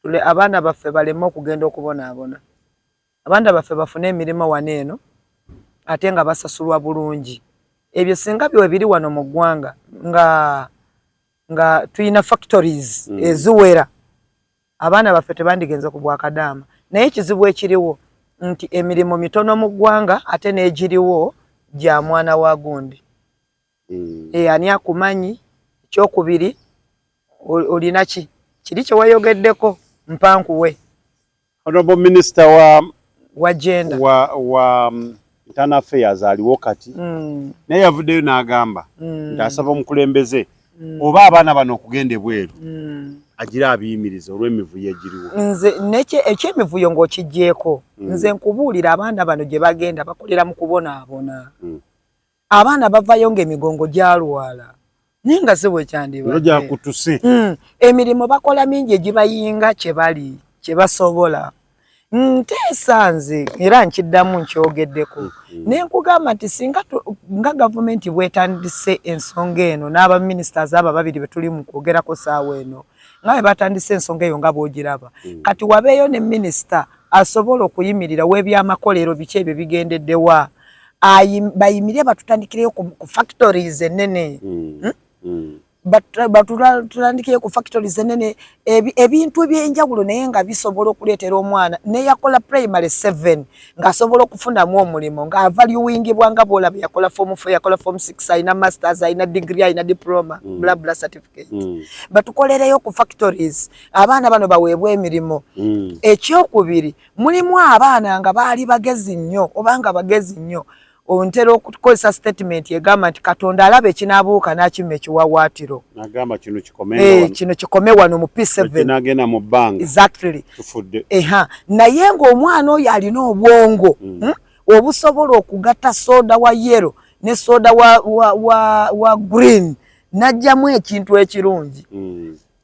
tule abaana baffe baleme okugenda okubonaabona. Abaana baffe bafune emirimu wano eno ate nga basasulwa bulungi. Ebyo singa byebiri wano mu ggwanga nga tulina factories eziwera, abaana baffe tebandigenze ku bwakadaama. Naye ekizibu ekiriwo nti emirimu mitono mu ggwanga, ate n'egiriwo gya mwana wa gundi. E, ani akumanyi? Ekyokubiri, olina ki kiri kye wayogeddeko mpankuwe.
Honorable Minister wa
wa gender
wa Internal Affairs aliwo kati, naye yavuddeyo n'agamba nti asaba omukulembeze oba abaana bano okugenda ebweru agira abiyimiriza olw'emivuyo egiriwo.
Nze ekyemivuyo ng'okiggyeko, nze nkubuulira, abaana bano gye bagenda bakolera mu kubonaabona. Abaana bavayo ng'emigongo gyalwala. Naye nga si bwekyandibadde. Emirimu bakola mingi egibayinga kye bali kye basobola. Nteesa nze era nkiddamu nkyogeddeko ne nkugamba nti singa nga gavumenti bwetandise ensonga eno n'aba ministers abo ababiri be tuli mu kwogerako saawa eno nga bwe batandise ensonga eyo nga bw'ogiraba kati wabeeyo ne minisita asobola okuyimirira w'ebyamakolero biki ebyo bigendeddewa bayimirire batutandikireyo ku factories ennene. Batutandikireyo ku factories ennene ebintu ebyenjawulo naye nga bisobola okuleetera omwana neyakola primary 7 ng'asobola okufunamu omulimu ng'avaluingibwa nga bw'olaba yakola form 4, yakola form 6, alina masters, alina degree, alina diploma, bla bla certificate. Batukolereyo ku factories abaana bano baweebwe emirimu. Ekyokubiri, mulimu abaana nga baali bagezi nnyo oba nga bagezi nnyo. Ontera okukozesa statement egamba nti Katonda alaba ekinaabuuka n'akimma ekiwawaatiro.
Nagamba kino kikome
kino kikome wano mu P7.
Kinagenda mu bbanga.
Exactly.
Tufudde.
Naye ng'omwana oyo alina obwongo obusobola okugatta soda wa yellow ne soda wa green n'ajjamu ekintu ekirungi.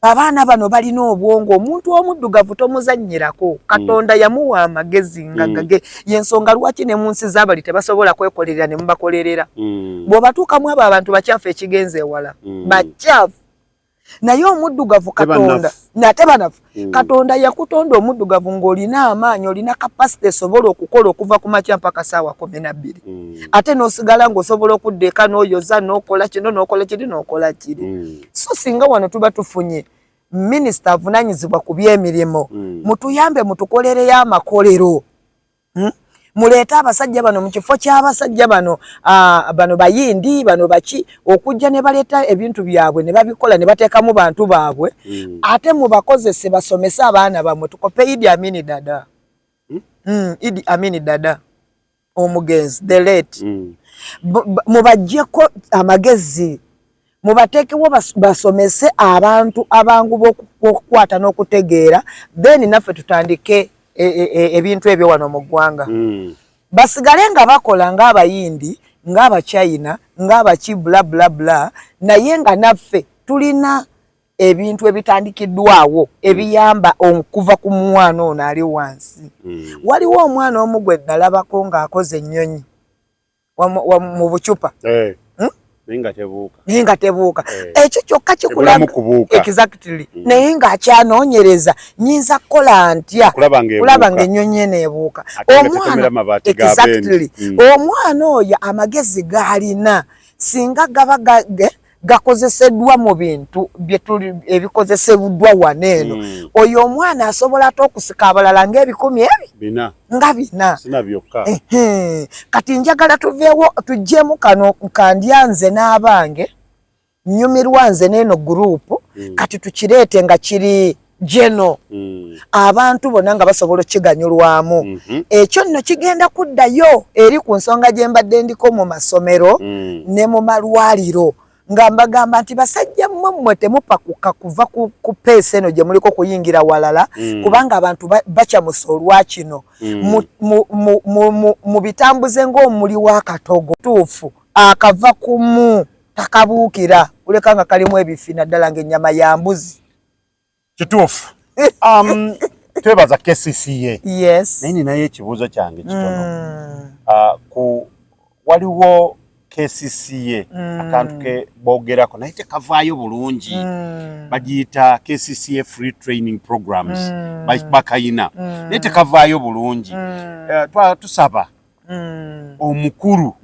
Abaana bano balina obwongo, omuntu omuddugavu tomuzannyirako. Katonda yamuwa amagezi nga gage. Y'ensonga lwaki ne mu nsi z'abali tebasobola kwekolerera ne mubakolerera. Bw'obatuukamu abo abantu bakyafu ekigenze ewala. Bakyafu. Naye omuddugavu Katonda nate banafu. Katonda yakutonda omuddugavu ng'olina amaanyi, olina capacity esobola okukola okuva ku makya mpaka ssaawa 12. Ate n'osigala ng'osobola okudda eka n'oyoza n'okola kino n'okola kiri n'okola kiri. So singa wano tuba tufunye minisita avunaanyizibwa ku by'emirimu, mutuyambe mutukolereyo amakolero. Muleete abasajja bano mu kifo ky'abasajja bano, bano bayindi bano baki okujja ne baleeta ebintu byabwe ne babikola ne bateekamu bantu baabwe. Ate mubakozese basomese abaana bammwe. Tukope Idi Amin Dada. Idi Amin Dada omugenzi, the late. Mubaggyeko amagezi, mubateekewo basomese abantu abangu b'okukwata n'okutegeera, then naffe tutandike ebintu ebyo wano mu ggwanga. Basigale nga bakola ng'abayindi, ng'abachina, ng'abaki bla bla bla, naye nga naffe tulina ebintu ebitandikiddwawo ebiyamba okuva ku mwana ono ali wansi. Waliwo omwana omu gwe nalabako ng'akoze ennyonyi mu bucupa.
Naye
nga tebuuka. Ekyo kyokka kikulaga exactly. Naye ng'akyanoonyereza nnyinza kukola ntya kulaba ng'ennyonyi eno ebuuka. Omwana exactly. Omwana oyo amagezi g'alina singa gaba gakozeseddwa mu bintu ebikozeseddwa wano eno, oyo omwana asobola ate okusika abalala ng'ebikumi ebi nga bina. Kati njagala tuveewo tuggyemu kano kandya nze n'abange nnyumirwa nze n'eno gurupu, kati tukireete nga kiri geno abantu bonna nga basobola okukiganyulwamu. Ekyo nno kigenda kuddayo eri ku nsonga gye mbadde ndiko mu masomero ne mu malwaliro, nga mbagamba nti basajja mmwe mmwe temupakuka kuva ku peesa eno gye muliko kuyingira walala, kubanga abantu bakyamusa olwa kino. Mu bitambuze ng'omuli w'akatogo tuufu akava kumu takabuukira kuleka nga kalimu ebifi naddala ng'ennyama ya mbuzi.
Kituufu. Twebaza KCCA.
Yes.
Naye ninayo ekibuuzo kyange kitono. Waliwo KCCA akantu ke boogerako naye tekavaayo bulungi. Bagiyita KCCA free training programs. Bakayina. Naye tekavaayo bulungi. Tusaba omukulu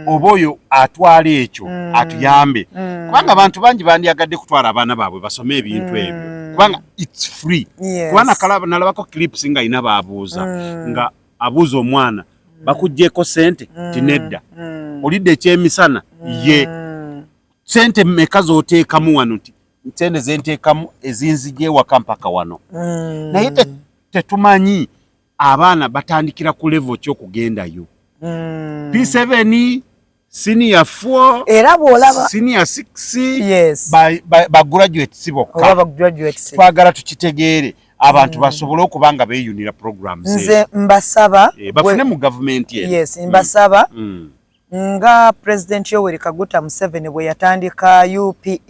oba oyo atwala ekyo atuyambe, kubanga abantu bangi bandyagadde kutwala abaana baabwe basome ebintu ebyo, kubanga it's free. Kuba nalabako clips nga ina baabuuza, nga abuuza omwana, bakuggyeko sente? Ti nedda. Olidde ekyemisana? Ye sente mmeka z'oteekamu wano? Nti sente zenteekamu ezinzija ewaka mpaka wano. Naye tetumanyi abaana batandikira ku level ki okugendayo, P7, senior 4,
era bw'olaba
senior 6,
Yes.
Ba graduates bokka.
Oba ba graduates.
Twagala tukitegeere abantu basobole okuba nga beeyunira programs
Nze mbasaba
bafune mu gavumenti eno.
Yes, mbasaba. Nga President Yoweri Kaguta Museveni bwe yatandika UPE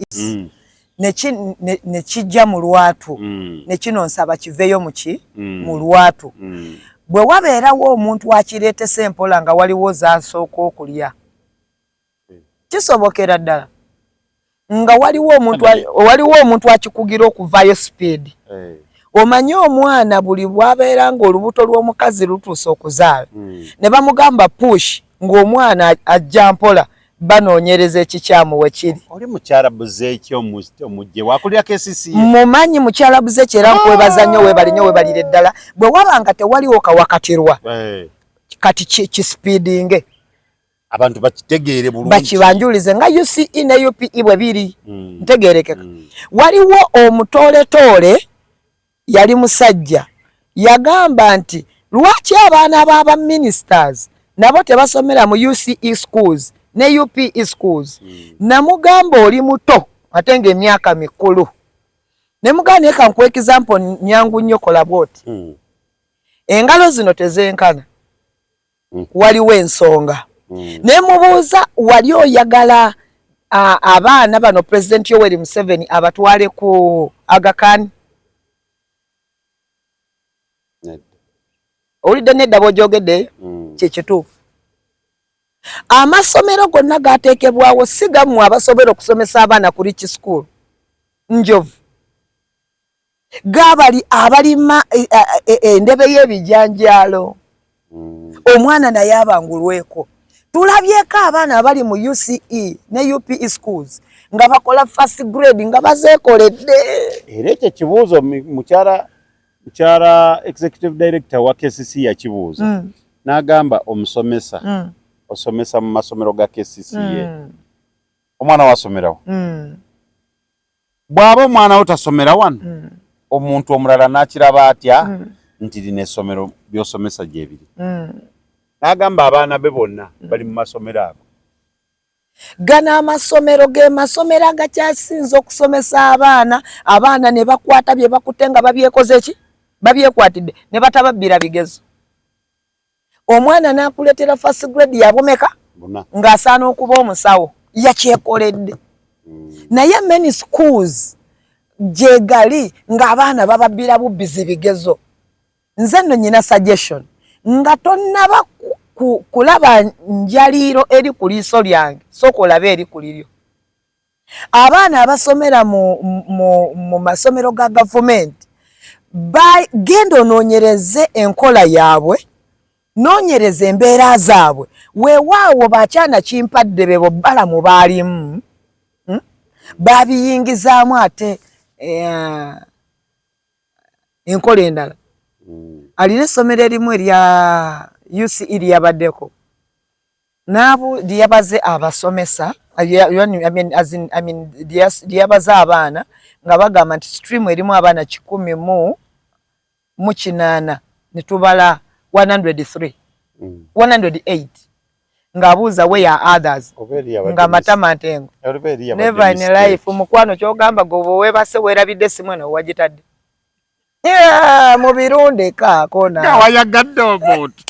ne kijja mu lwatu, ne kino nsaba kiveeyo muki mu lwatu. Bwe wabeerawo omuntu akireetesa empola nga waliwo zasooka okulya, kisobokera ddala nga waliwo omuntu akikugira okuvaayo speed. Omanye omwana buli bwabeera ng'olubuto lw'omukazi lutuuse okuzaala, ne bamugamba push, ng'omwana ajja mpola, banoonyereza ekikyamu we kiri.
Oli mukyala Buzeeki omujje wakulira KCCA.
Mumanyi mukyala Buzeeki, era nkwebaza nnyo, weebale nnyo, weebalire ddala. Bwe waba nga tewaliwo kawakatirwa, kati kispeedinge.
Abantu bakitegeere bulungi.
Bakibanjulize nga UCE ne UPE bwe biri. Ntegerekeka. Waliwo omutooletoole, yali musajja, yagamba nti lwaki abaana b'aba ministers nabo tebasomera mu UCE schools ne UPE schools? Namugamba oli muto ate ng'emyaka mikulu. Ne mugamba, naye kankuwa example nyangu nnyo, kola bw'oti. Engalo zino tezenkana. Waliwo ensonga. Ne mubuuza, wali oyagala abaana bano President Yoweri Museveni abatwale ku Aga Khan?
Nedda.
Owulidde nedda bw'ogyogedde? Kyekituufu. Amasomero gonna gateekebwawo si gammwe abasobola okusomesa abaana ku rich school njovu, gabali abalima endebe y'ebijanjaalo. Omwana naye abangulweko. Tulabyeko abaana abali mu UCE ne UPE schools nga bakola first grade nga bazeekoledde.
Era ekyo ekibuuzo mukyala executive director wa KCC yakibuuza, n'agamba omusomesa osomesa mu masomero ga KCCA, omwana wasomerawo, bw'aba omwana wo tasomera wano, omuntu omulala n'akiraba atya nti lino essomero by'osomesa gyebiri? N'agamba abaana be bonna bali mu masomero ago.
Gano amasomero ge masomero agakyasinze okusomesa abaana, abaana ne bakwata bye bakutte nga babyekoze ki, babyekwatidde, ne batababbira bigezo. Omwana n'akuleetera first grade yabumeka
Buna.
ng'asaana okuba omusawo, yakyekoledde. Naye many schools gyegali ng'abaana bababbira bubbizi bigezo. Nze nno nyina suggestion, nga tonnaba kulaba njaliiro eri ku liiso lyange, sooka olabe eri ku liryo. Abaana abasomera mu masomero ga gavumenti, genda onoonyereze enkola yaabwe, noonyereza embeera zaabwe. Weewaawo bakyana kimpadde bebo balamu baalimu, Babiyingizaamu ate enkola endala. Alina essomero erimu erya UCE lyabaddeko naabu lyabaze abasomesa, I mean, lyabaze abaana nga bagamba nti stream erimu abaana 180 ne tubala 103, 108, ng'abuuza where are others,
Oba eri yabadde
nga matama ntengo.
Oba eri yabadde
Never in
mistake.
life, mukwano, kyogamba gwe bwe weebase weerabidde essimu eno wagitadde. Yeah, mubirundeka akona.
Nga wayagadde omuntu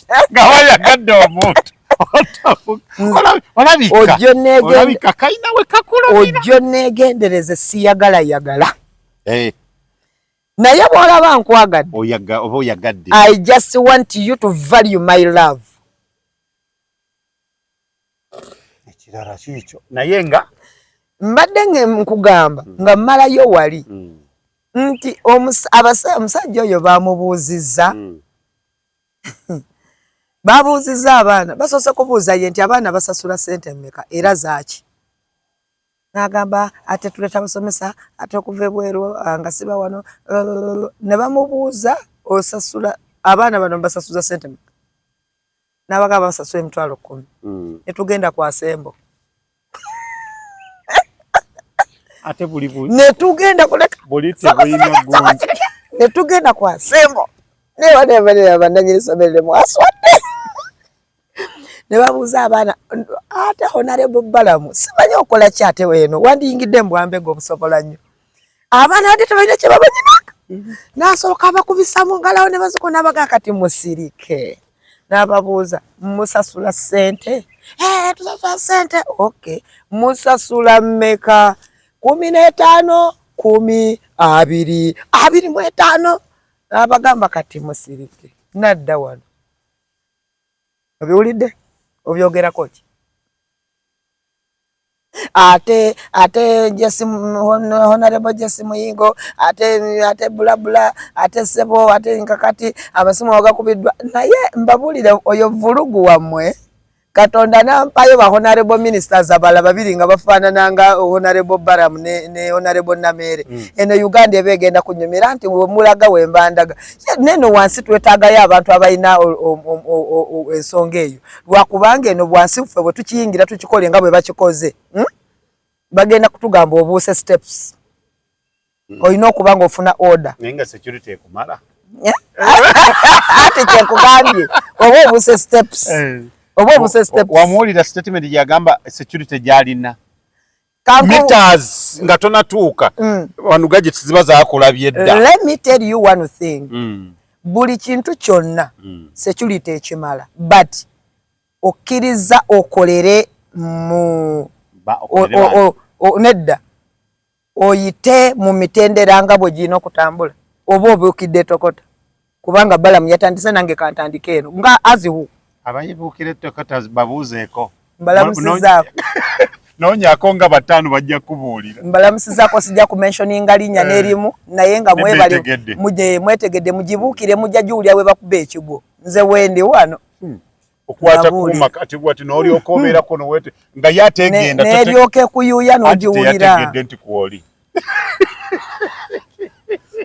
olabika
Ojjo
olabika kalina we kakulumira.
Ojjo neegendereze, siyagala yagala. Naye bw'olaba nkwagadde,
Oba oyagadde.
I just want you to value my love.
Ekirala kiikyo, naye nga
Mbadde nkugamba nga mmalayo wali nti omusajja oyo bamubuuzizza, babuuzizza abaana, basoose kubuuza ye nti abaana basasula ssente mmeka era zaaki? N'agamba ate tuleeta abasomesa ate okuva ebweru, nga siba wano. Ne bamubuuza, osasula abaana bano basasuza ssente mmeka? N'abagamba basasula 100,000. Ne tugenda ku asembo.
Ate buli
Ne tugenda kuleka
buli tebulina gundi.
Ne tugenda ku asembo nebanebanera bannanyini ssomero ne mwaswadde, ne babuuza abaana ate Honorable Balamu simanyi okola ki, ate weeno wandiyingidde mbwambega obusobola nnyo abaana ate tebalina kye babanyinaka. N'asooka abakubisa mu ngalawo ne bazuko n'abagaa kati musirike, n'ababuuza musasula ssente. Hey, tusasula sente. Okay, musasula mmeka? 15, 10, 20, 25. Abagamba kati musirike, nadda wano. Obiwulidde? Obyogerako ki? Ate Jesse, Honorable Jesse Muyingo, ate bulabula, ate sebo, ate nkakati amasimu agakubiddwa. Naye mbabuulire, oyo vulugu wammwe. Katonda nampayo ba honorable ministers abalala babiri nga bafaanana nga Honorable Baram ne Honorable Nameere. Eno Uganda eba egenda kunyumira nti wemulaga wembandaga neno wansi twetaagayo abantu abalina ensonga eyo, lwakubanga eno bwansi ffe bwe tukiyingira tukikole nga bwe bakikoze, Bagenda kutugamba obuuse steps. Olina okuba nga ofuna order.
Naye nga security ekumala.
Ate kyenkugambye, oba obuuse steps. Oba obuuse steps.
Wamuwulira statement gyagamba security gyalina meters nga tonatuuka wano, gadgets ziba zakulabye dda.
Let me tell you one thing. Buli kintu kyonna security ekimala, but okkiriza okolere mu nedda, oyite mu mitendera nga bwe girina okutambula, oba obuukidde etokota, kubanga Balamu yatandise, nange kantandike eno nga azihu.
Abayibuukira etokota babuuzeeko.
Mbalamusizaako.
Noonyako nga bataano bajja kubuulira.
Mbalamusizaako, sijja kumentioninga linnya n'erimu, naye nga mwebale mwetegedde, mugibuukire, mujja giwulira bwe bakuba ekigwo. Nze wendi wano.
Okwata kuuma kati bwati n'olyoka obeerako nowete nga ye ategenda.
N'eryoka ekuyuuya n'ogiwulira.
Yategedde nti kwoli.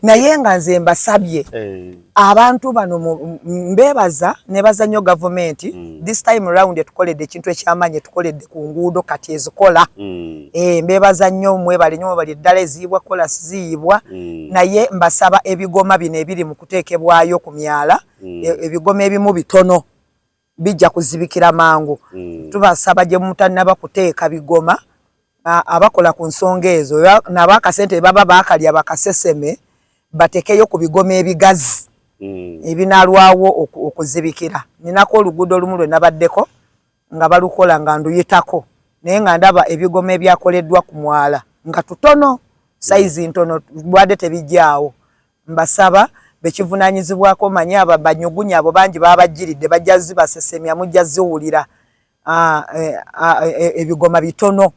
Naye nga nze mbasabye abantu bano, mbebaza, nebaza nnyo gavumenti. This time round etukoledde ekintu ekyamaanyi, etukoledde ku nguudo kati ezikola. Mbebaza nnyo, mwebale nnyo, mwebale ddala. Eziyibwa kolasi ziyibwa, naye mbasaba ebigoma bino ebiri mu kuteekebwayo ku myala, ebigoma ebimu bitono, bijja kuzibikira mangu. Tubasaba gye mutannaba kuteeka bigoma, abakola ku nsonga ezo nabo akasente baba bakalya bakaseseme, batekeyo ku bigoma ebigazi ebinalwawo okuzibikira. Ninako oluguudo olumu lwe nabaddeko nga balukola nga nduyitako, naye nga ndaba ebigoma ebyakoleddwa ku mwala nga tutono, size ntono, bwadde tebijjaawo. Mbasaba bekivunanyizibwako, manyi aba banyugunya abo bangi babajjiridde, bajja zibasesemya, mujja ziwulira. Ebigoma bitono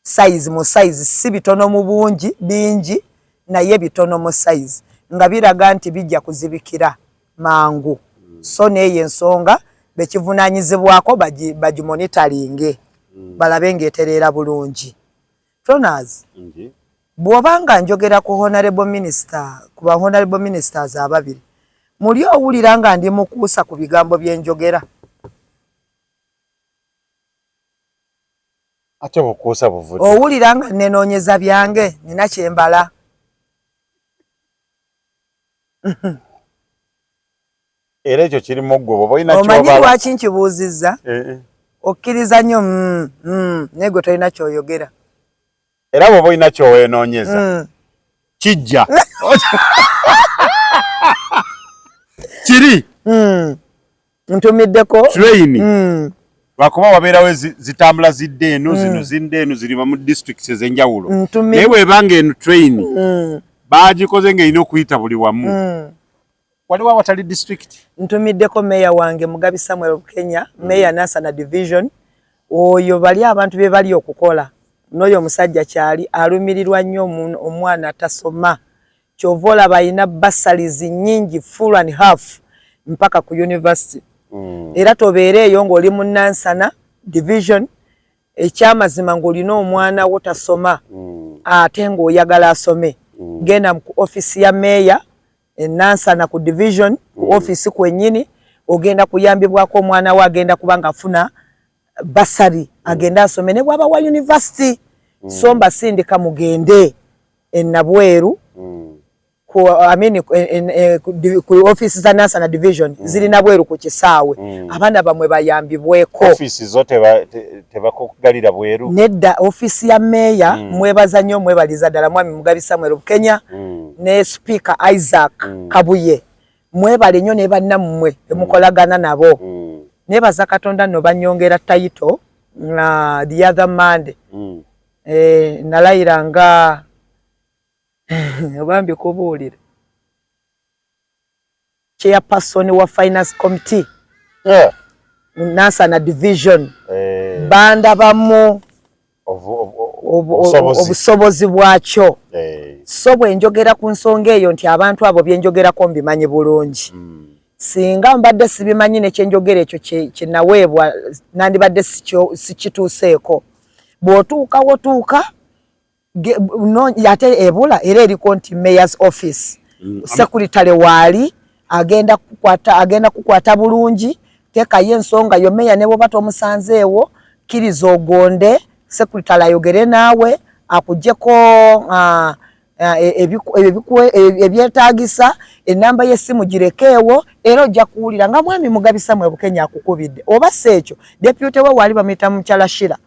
size mu size, si bitono mu bungi, bingi naye bitono mu size, nga biraga nti bijja kuzibikira mangu. So neeyo ensonga bekivunanyizibwako bagimonitoringe, balabe ng'etereera bulungi. Tonaz, bw'obanga njogera ku honorable minister, ku ba honorable ministers ababiri, muli owulira nga ndi mukuusa ku bigambo bye njogera?
Ate bukuusa buvudde?
Owulira nga nenoonyeza byange, nina kyembala?
Era ekyo kirimu ggwe bw'oba olina
Omanyi
kyobala.
lwaki nkibuuzizza?
Eh.
Okkiriza nnyo, naye gwe tolina kyoyogera.
Era bw'oba olina kyowenoonyeza, kijja kiri.
Ntumiddeko
Train, lwakuba wabeerawo zitambula zidda eno, zino zidda eno, ziriba mu districts ez'enjawulo. Naye bw'ebanga eno train bagikoze ng'erina okuyita buli wamu, waliwo awatali district.
Ntumiddeko meya wange Mugabi Samuel Kenya, meya Nansana Division. Oyo bali abantu be bali okukola n'oyo omusajja kyali alumirirwa nnyo omwana tasoma, kyova olaba alina bursaries nnyingi, full and half mpaka ku university. Era tobeera eyo ng'oli mu Nansana Division, ekyamazima ng'olina omwana wo tasoma, ate ng'oyagala asome, genda ku ofisi ya meeya enansana ku division, ku ofisi kwennyini, ogenda kuyambibwako. Omwana we agenda kuba ng'afuna bursary, agende asome ne bwaba wa university. So mbasindika mugende enabweru ku, I mean, ku ofisi za Nansana Division, ziri nabweru ku kisaawe. Abaana bamwe bayambibweko.
Ofiisi zo tebakugalira bweru?
Nedda, ofisi ya meeya, mwebaza nnyo, mwebaliza ddala mwami Mugabi Samuel Bukenya ne Speaker Isaac Kabuye, mwebale nnyo ne bannammwe bemukolagana nabo. Nebaza Katonda nno banyongera title nga the other Monday. Nalayira nga oba mbikubuulira, chairperson wa finance committee, Nansana division. Bandabamu obusobozi bwakyo. So bwe njogera ku nsonga eyo nti abantu abo byenjogerako mbimanyi bulungi. Singa mbadde sibimanyi nekyenjogera ekyo kyenaweebwa, nandibadde sikituuseeko. Bw'otuuka wotuuka ate ebula era eriko nti mayor's office, secretary waali agenda kukwata bulungi. Teekayo ensonga yo meya, ne bwoba tomusanzeewo, kkiriza ogonde secretary ayogere naawe, akuggyeko ebyetaagisa. Enamba y'essimu girekeewo, era ojja kuwulira nga mwami Mugabi Samuel Bukenya akukubidde, oba si ekyo deputy we waali bamuyita mukyala Shira,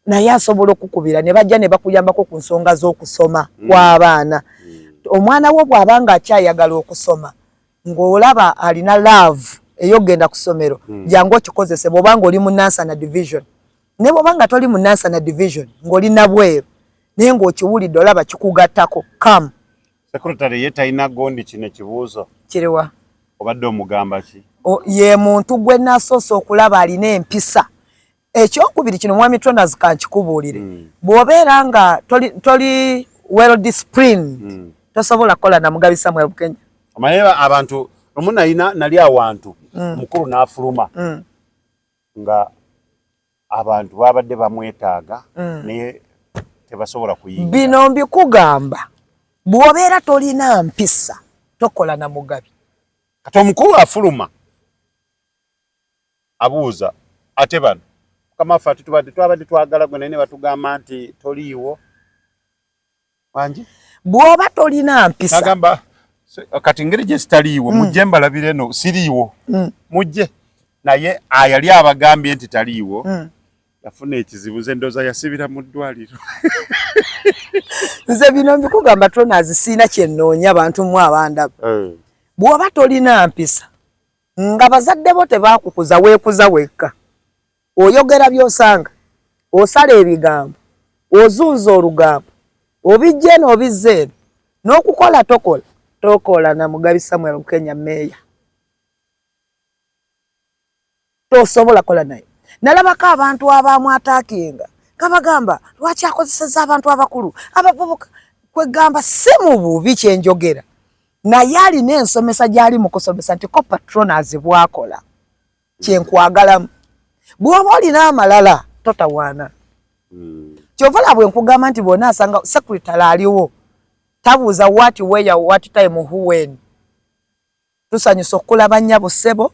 naye asobola okukubira ne bajja ne bakuyambako ku nsonga z'okusoma kw'abaana. Omwana wo bw'aba nga akyayagala okusoma, ng'olaba alina love ey'okugenda ku ssomero, jangu okikozese bw'oba nga oli mu Nansana division. Ne bw'oba nga toli mu Nansana division, ng'oli nabweru naye ng'okiwulidde, olaba kikugattako, come.
Secretary ye talina gondi kino ekibuuzo.
Kiriwa?
Obadde omugamba ki?
Ye muntu gwe nasoose okulaba alina empisa. Ekyokubiri kino, mwami Tronas, kankikubuulire, bw'obeera nga toli well disciplined, tosobola kukola na Mugabi Samuel Bukenya.
Omanyi abantu omu nalina nali awantu, mukulu n'afuluma nga abantu babadde bamwetaaga, naye tebasobola kuyingira.
Bino mbikugamba, bw'obeera tolina mpisa tokola na Mugabi.
Kati omukulu afuluma abuuza, ate bano mukama waffe, ati tubadde twabadde twagala gwe, naye ne batugamba nti toliiwo wangi.
Bw'oba tolina mpisa.
Nagamba, kati engeri gye sitaliiwo, mujje mbalabire eno siriiwo, mujje. Naye ayali abagambye nti taliiwo, yafuna ekizibu, nze ndowooza yasibira mu ddwaliro.
Nze bino mbikugamba, Tronas, siina kyennoonya bantu mu abandaba. Bw'oba tolina mpisa, nga bazadde bo tebakukuza, weekuza wekka, oyogera by'osanga, osala ebigambo, ozunza olugambo, obijja eno obizza eno, n'okukola tokola, tokola na Mugabi Samuel Bukenya meeya, tosobola kola naye. Nalabako abantu abamu attackinga nga bagamba lwaki akozeseza abantu abakulu, abavubuka. Kwegamba si mu bubi kyenjogera, naye alina ensomesa gy'ali mu kusomesa nti ko Patronas bwakola kyenkwagalamu. Bw'oba olina amalala totawaana. Kyova olaba bwe nkugamba nti bw'ona asanga secretary aliwo, tabuuza what, where, what time, who, when. Tusanyusa okukulaba nnyabo, ssebo,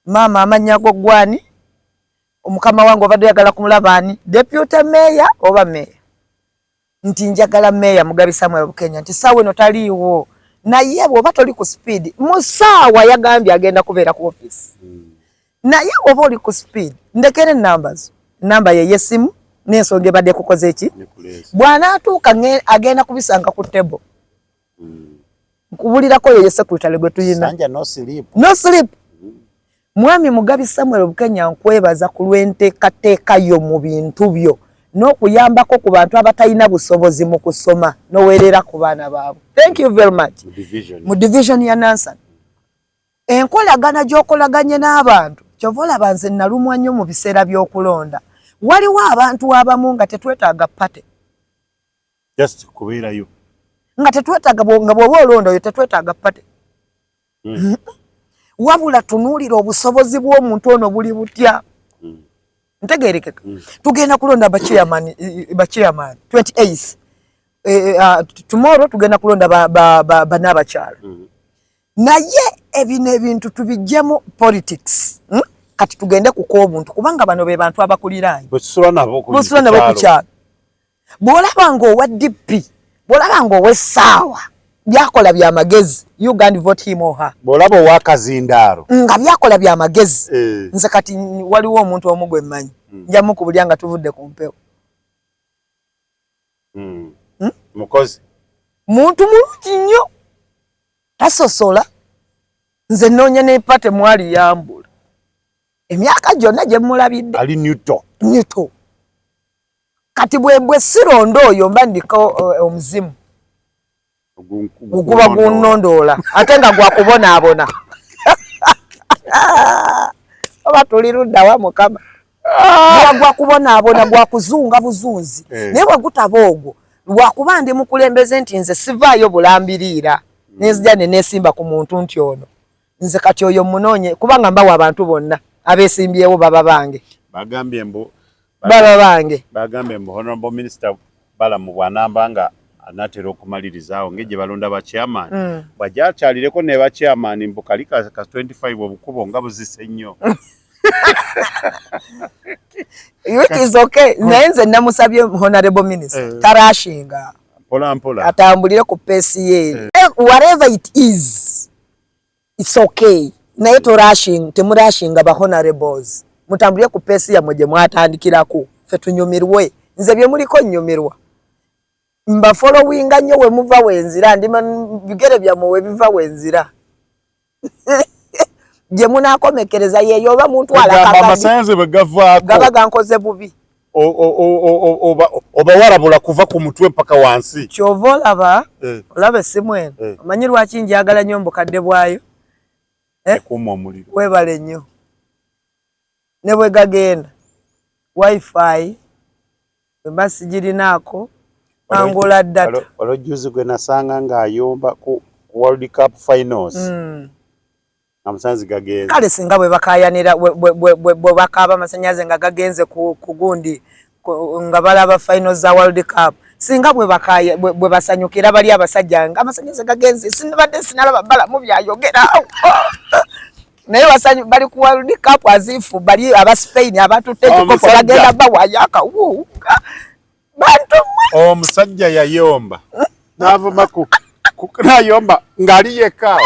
maama, amannya go gwani, omukama wange obadde oyagala kumulaba ani, deputy mayor oba mayor? Nti njagala meeya Mugabi Samuel Bukenya, nti saawa eno taliiwo, naye bw'oba toli ku speed mu ssaawa yagambye agenda kubeera ku office, naye oba oli ku speed ndekere enamba zo, enamba ye y'essimu n'ensonga ebadde ekukoze eki. Bw'anaatuuka agenda kubisanga ku table. Nkubulirako yo ye secretary gwe tuyina.
Sanja no sleep.
No sleep. Mwami Mugabi Samuel Bukenya, nkwebaza ku lw'enteekateeka yo mu bintu byo n'okuyambako ku bantu abatalina busobozi mu kusoma n'oweerera ku baana baabwe. Thank you very much.
Mu division.
Mu division ya Nansana, enkolagana gy'okolaganye n'abantu, kyova olaba nze nalumwa nnyo mu biseera by'okulonda. Waliwo abantu abamu nga tetwetaaga party.
Just kubeerayo.
Nga tetwetaaga nga bw'oba olonda oyo tetwetaaga party. Wabula tunuulira obusobozi bw'omuntu ono buli butya. Ntegerekeka? Tugenda kulonda bachairman 28th. Tomorrow tugenda kulonda banaabakyala. Naye ebino ebintu tubijjemu politics, Kati tugende ku k'obuntu, kubanga bano be bantu abakuliraanye.
Bwe nabo ku
bwosula nabo ku kyalo. Bw'olaba ng'owa DP, bw'olaba ng'ow'essaawa byakola bya magezi, you go and vote him or her.
Bw'olaba ow'akazindaalo
nga byakola bya magezi. Nze kati waliwo omuntu omu gwe mmanyi, nja mukubulya nga tuvudde ku mpewo. Hmm?
Mukozi.
Muntu mulungi nnyo, tasosola. Nze nnoonya ne party mwali yambula. Emyaka gyonna gye mmulabidde.
Ali neutral.
Neutral. Kati bwe sironda oyo mba ndiko omuzimu. Oguba gunnondoola ate nga gwakubonaabona. Oba tuli ludda wa Mukama. Guba gwakubonaabona, gwakuzunga buzunzi. Naye bwe gutaba ogwo, lwakuba ndi mukulembeze nti nze sivaayo bulambiriira. Nenzija ne neesimba ku muntu nti ono. Nze kati oyo munoonye kubanga mbawa abantu bonna abeesimbyewo baba bange.
Bagambye mbu
baba bange.
Bagambye mbu Honorable Minister Balamu bw'anamba nga anaatera okumaliriza awo ng'egye balonda ba chairman. Bw'ajja akyalireko ne ba chairman mbu kali ka 25 obukubo nga buzise nnyo.
It is okay. Naye nze namusabye Honorable Minister tarashinga.
Mpola mpola.
Atambulire ku pace ye. Whatever it is, it's okay. Naye torashinga, temurashinga ba honorables. Mutambulire ku pace yammwe gye mwatandikirako. Ffe tunyumirwe. Nze bye muliko nnyumirwa. Mba followinga nnyo we muva wenzira, ndi bigere byammwe we biva wenzira. Gye munaakomekereza yeeyo oba muntwala
Kugamba amasannyalaze bwe gavaako.
Gaba gankoze bubi.
Obawarabula kuva ku mutwe mpaka wansi.
Ky'ova olaba, olaba essimu eno. Omanyi lwaki njagala nnyo mbukadde bwayo?
Ekuuma omuliro.
Weebale nnyo. Ne bwe gagenda, wifi bwe mba sigirinaako, angula data.
Waliwo jjuuzi gwe nasanga ng'ayomba ku World Cup finals. Amasannyalaze gagenze.
Kale singa bwe bakaayanira, bwe bakaaba amasannyalaze nga gagenze ku gundi, nga balaba finals za World Cup. Singa bwe basanyukira bali abasajja nga amasannyalaze gagenze, sinabadde sinalaba Balamu byayogera. Naye bali ku World Cup as if bali aba Spain abatutte ekikopo bagenda bawaayo akawunga. Bantu mmwe.
Omusajja yayomba. N'avuma ku, n'ayomba ng'ali yekka.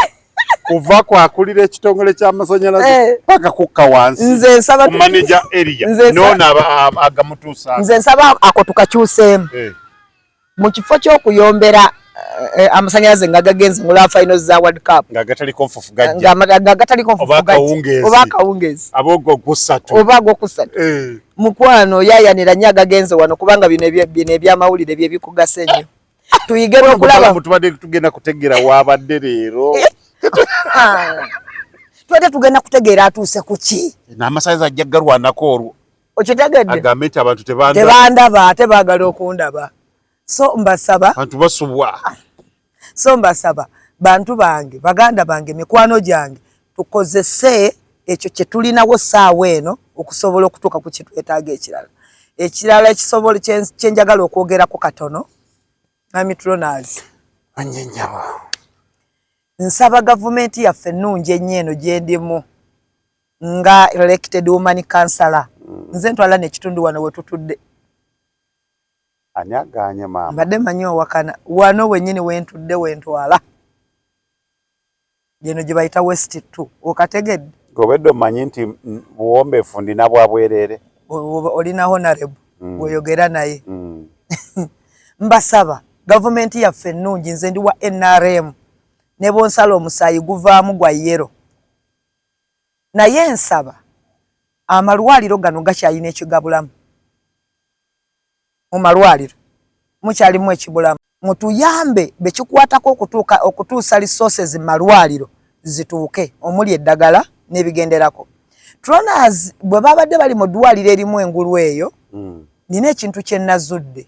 Kuva kwakulira ekitongole ky'amasannyalaze paka kukka wansi.
Nze nsaba
Ku manager area. N'ono agamutuusa.
Nze nsaba ako tukakyuseemu. Mu kifo ky'okuyombera amasannyalaze nga gagenze mu la finals za World Cup.
Nga gataliko nfufu gajja.
Nga gataliko nfufu
Oba
gajja.
akawungeezi.
Oba akawungeezi.
Aba ogwokusatu.
Oba agwokusatu. Mukwano yayanira nnyo agagenze wano kubanga bino ebyamawulire bye bikugasa ennyo. Tuyige
Ono
n'okulaba.
Balamu tubadde tugenda kutegeera waabadde leero.
Tubadde tugenda kutegeera atuuse ku ki.
N'amasannyalaze ajja galwanako olwo.
Okitegedde?
Agambe nti abantu tebandaba.
Tebandaba ate baagala okundaba. So mbasaba.
Abantu basubwa.
So mbasaba bantu bange, baganda bange, mikwano gyange, tukozese ekyo kye tulinawo ssaawa eno okusobola okutuuka ku kye twetaaga ekirala. Ekirala ekisobola kye njagala okwogerako katono, Mwami Tronas.
Anyenyawa.
Nsaba gavumenti yaffe ennungi ennyo eno gye ndimu nga elected woman councillor. Nze ntwala n'ekitundu wano we tutudde.
Ani agaanye maama?
Mbadde mmanyi owakana. Wano wennyini we ntudde we ntwala. Gino gye bayita West 2. Okategedde?
Gobedde omanyi nti buwombeefu ndina bwa bwereere.
Olina honorable bw'oyogera naye. Mbasaba gavumenti yaffe ennungi, nze ndi wa NRM. Ne bw'onsala omusaayi guvaamu gwa yellow. Naye nsaba amalwaliro gano gakyalina ekigabulamu. Mu malwaliro mukyalimu ekibulamu. Mutuyambe be kikwatako okutuusa resources mu malwaliro zituuke omuli eddagala n'ebigenderako. Tronas bwe babadde bali mu ddwaliro erimu engulu eyo, nina ekintu kye nazudde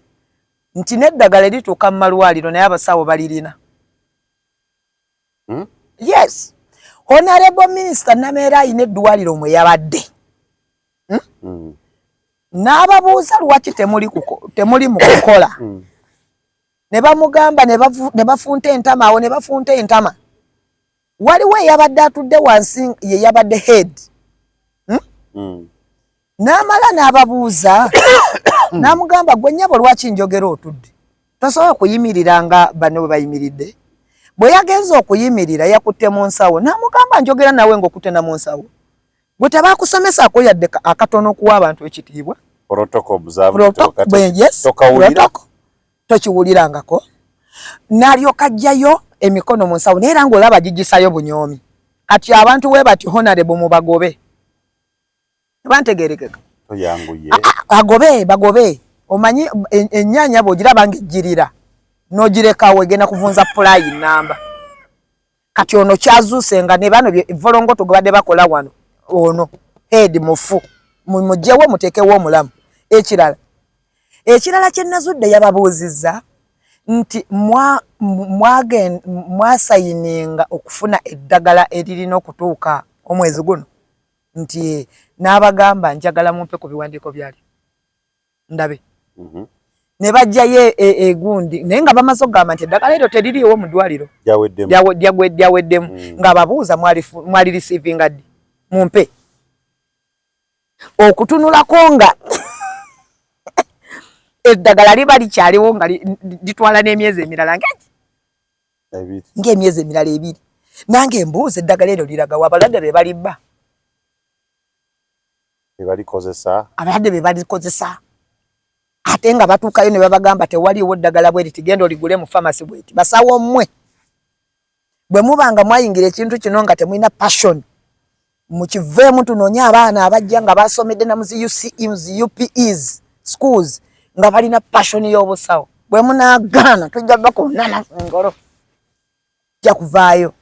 nti n'eddagala erituuka mu malwaliro naye abasawo balirina. Yes. Honorable Minister Nameere alina eddwaliro mwe yabadde. N'ababuuza lwaki temuli mu kukola. Ne bamugamba ne bafunta entama awo ne bafunta entama. Waliwo eyabadde atudde wansi ye yabadde head. N'amala n'ababuuza n'amugamba gwe nnyabo lwaki njogera otudde? Tosobola kuyimirira nga banno bwe bayimiridde. Bwe yagenze okuyimirira yakutte mu nsawo n'amugamba njogera nawe ng'okutte na mu nsawo. Gwe tebaakusomesaako yadde akatono okuwa abantu ekitiibwa.
Protocol observed.
Protocol, bwe, yes,
Tokawulira.
protocol. Tokiwulirangako. N'alyoka aggyayo emikono mu nsawo naye era ng'olaba gigisayo bunyoomi. Kati abantu we bati honorable mubagobe. Oba ntegerekeka?
Toyanguye.
Agobe, bagobe. Omanyi ennyaanya bw'ogiraba ng'ejjirira n'ogirekawo, egenda kuvunza pulayi namba. Kati ono kyazuuse nga ne bano volongoto gwe badde bakola wano, ono head mufu, mugyewo muteekewo omulamu. Ekirala kye nazudde, yababuuzizza nti mwasayininga okufuna eddagala eririna okutuuka omwezi guno, nti n'abagamba, "Njagala mumpe ku biwandiiko byalyo ndabe." Ne bajjayo egundi, naye nga bamaze okugamba nti eddagala eryo teririiwo mu ddwaliro.
Lyaweddemu.
Lyaweddemu. Ng'ababuuza, "Mwali receivinga ddi? Mumpe." Okutunulako nga eddagala liba likyaliwo nga litwala n'emyezi emirala ng'emyezi emirala 2. Nange mbuuza, eddagala eryo liragawa? Abalwadde be balibba?
Balikozesa.
Abalwadde be balikozesa, ate nga batuukayo ne babagamba tewaliiwo ddagala bweri, tigenda oligule mu famasi bweti. Basawo mmwe, bwe muba nga mwayingira ekintu kino nga temulina passion, mukiveemu. Tunoonye abaana abajja nga basomedde na muzi UCE, muzi UPEs schools, nga balina passion y'obusawo. Bwe munaagaana, tujja bakonana ngolo, jja kuvaayo.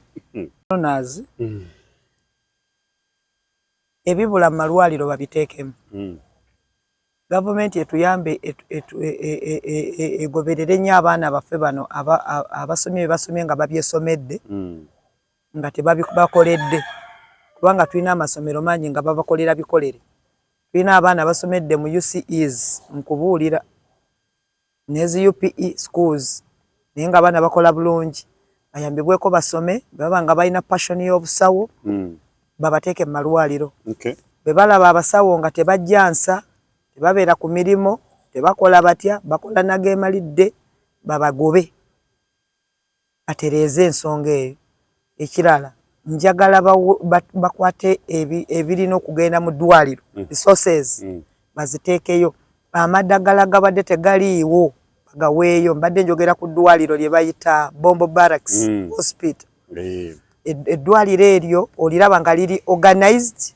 Ebibula mu malwaliro babiteekemu. Gavumenti etuyambe, egoberere nnyo abaana baffe bano abasomye bye basomye nga babyesomedde, nga tebabakoledde, kubanga tulina amasomero mangi nga babakolera bikolere. Tulina abaana basomedde mu UCEs, nkubuulira, nezi UPE schools, naye nga abaana bakola bulungi. Bayambibweko basome, baba nga balina passion y'obusawo, babateeke mu malwaliro. Bwe balaba abasawo nga tebajja nsa, tebabeera ku mirimu, tebakola batya, bakola nageemalidde, babagobe, batereeze ensonga eyo. Ekirala, njagala bakwate ebirina okugenda mu ddwaliro, resources baziteekeyo. Amadagala gabadde tegaliiwo, bagaweeyo. Mbadde njogera ku ddwaliro lye bayita Bombo Barracks Hospital. Eddwaliro eryo oliraba nga liri organized,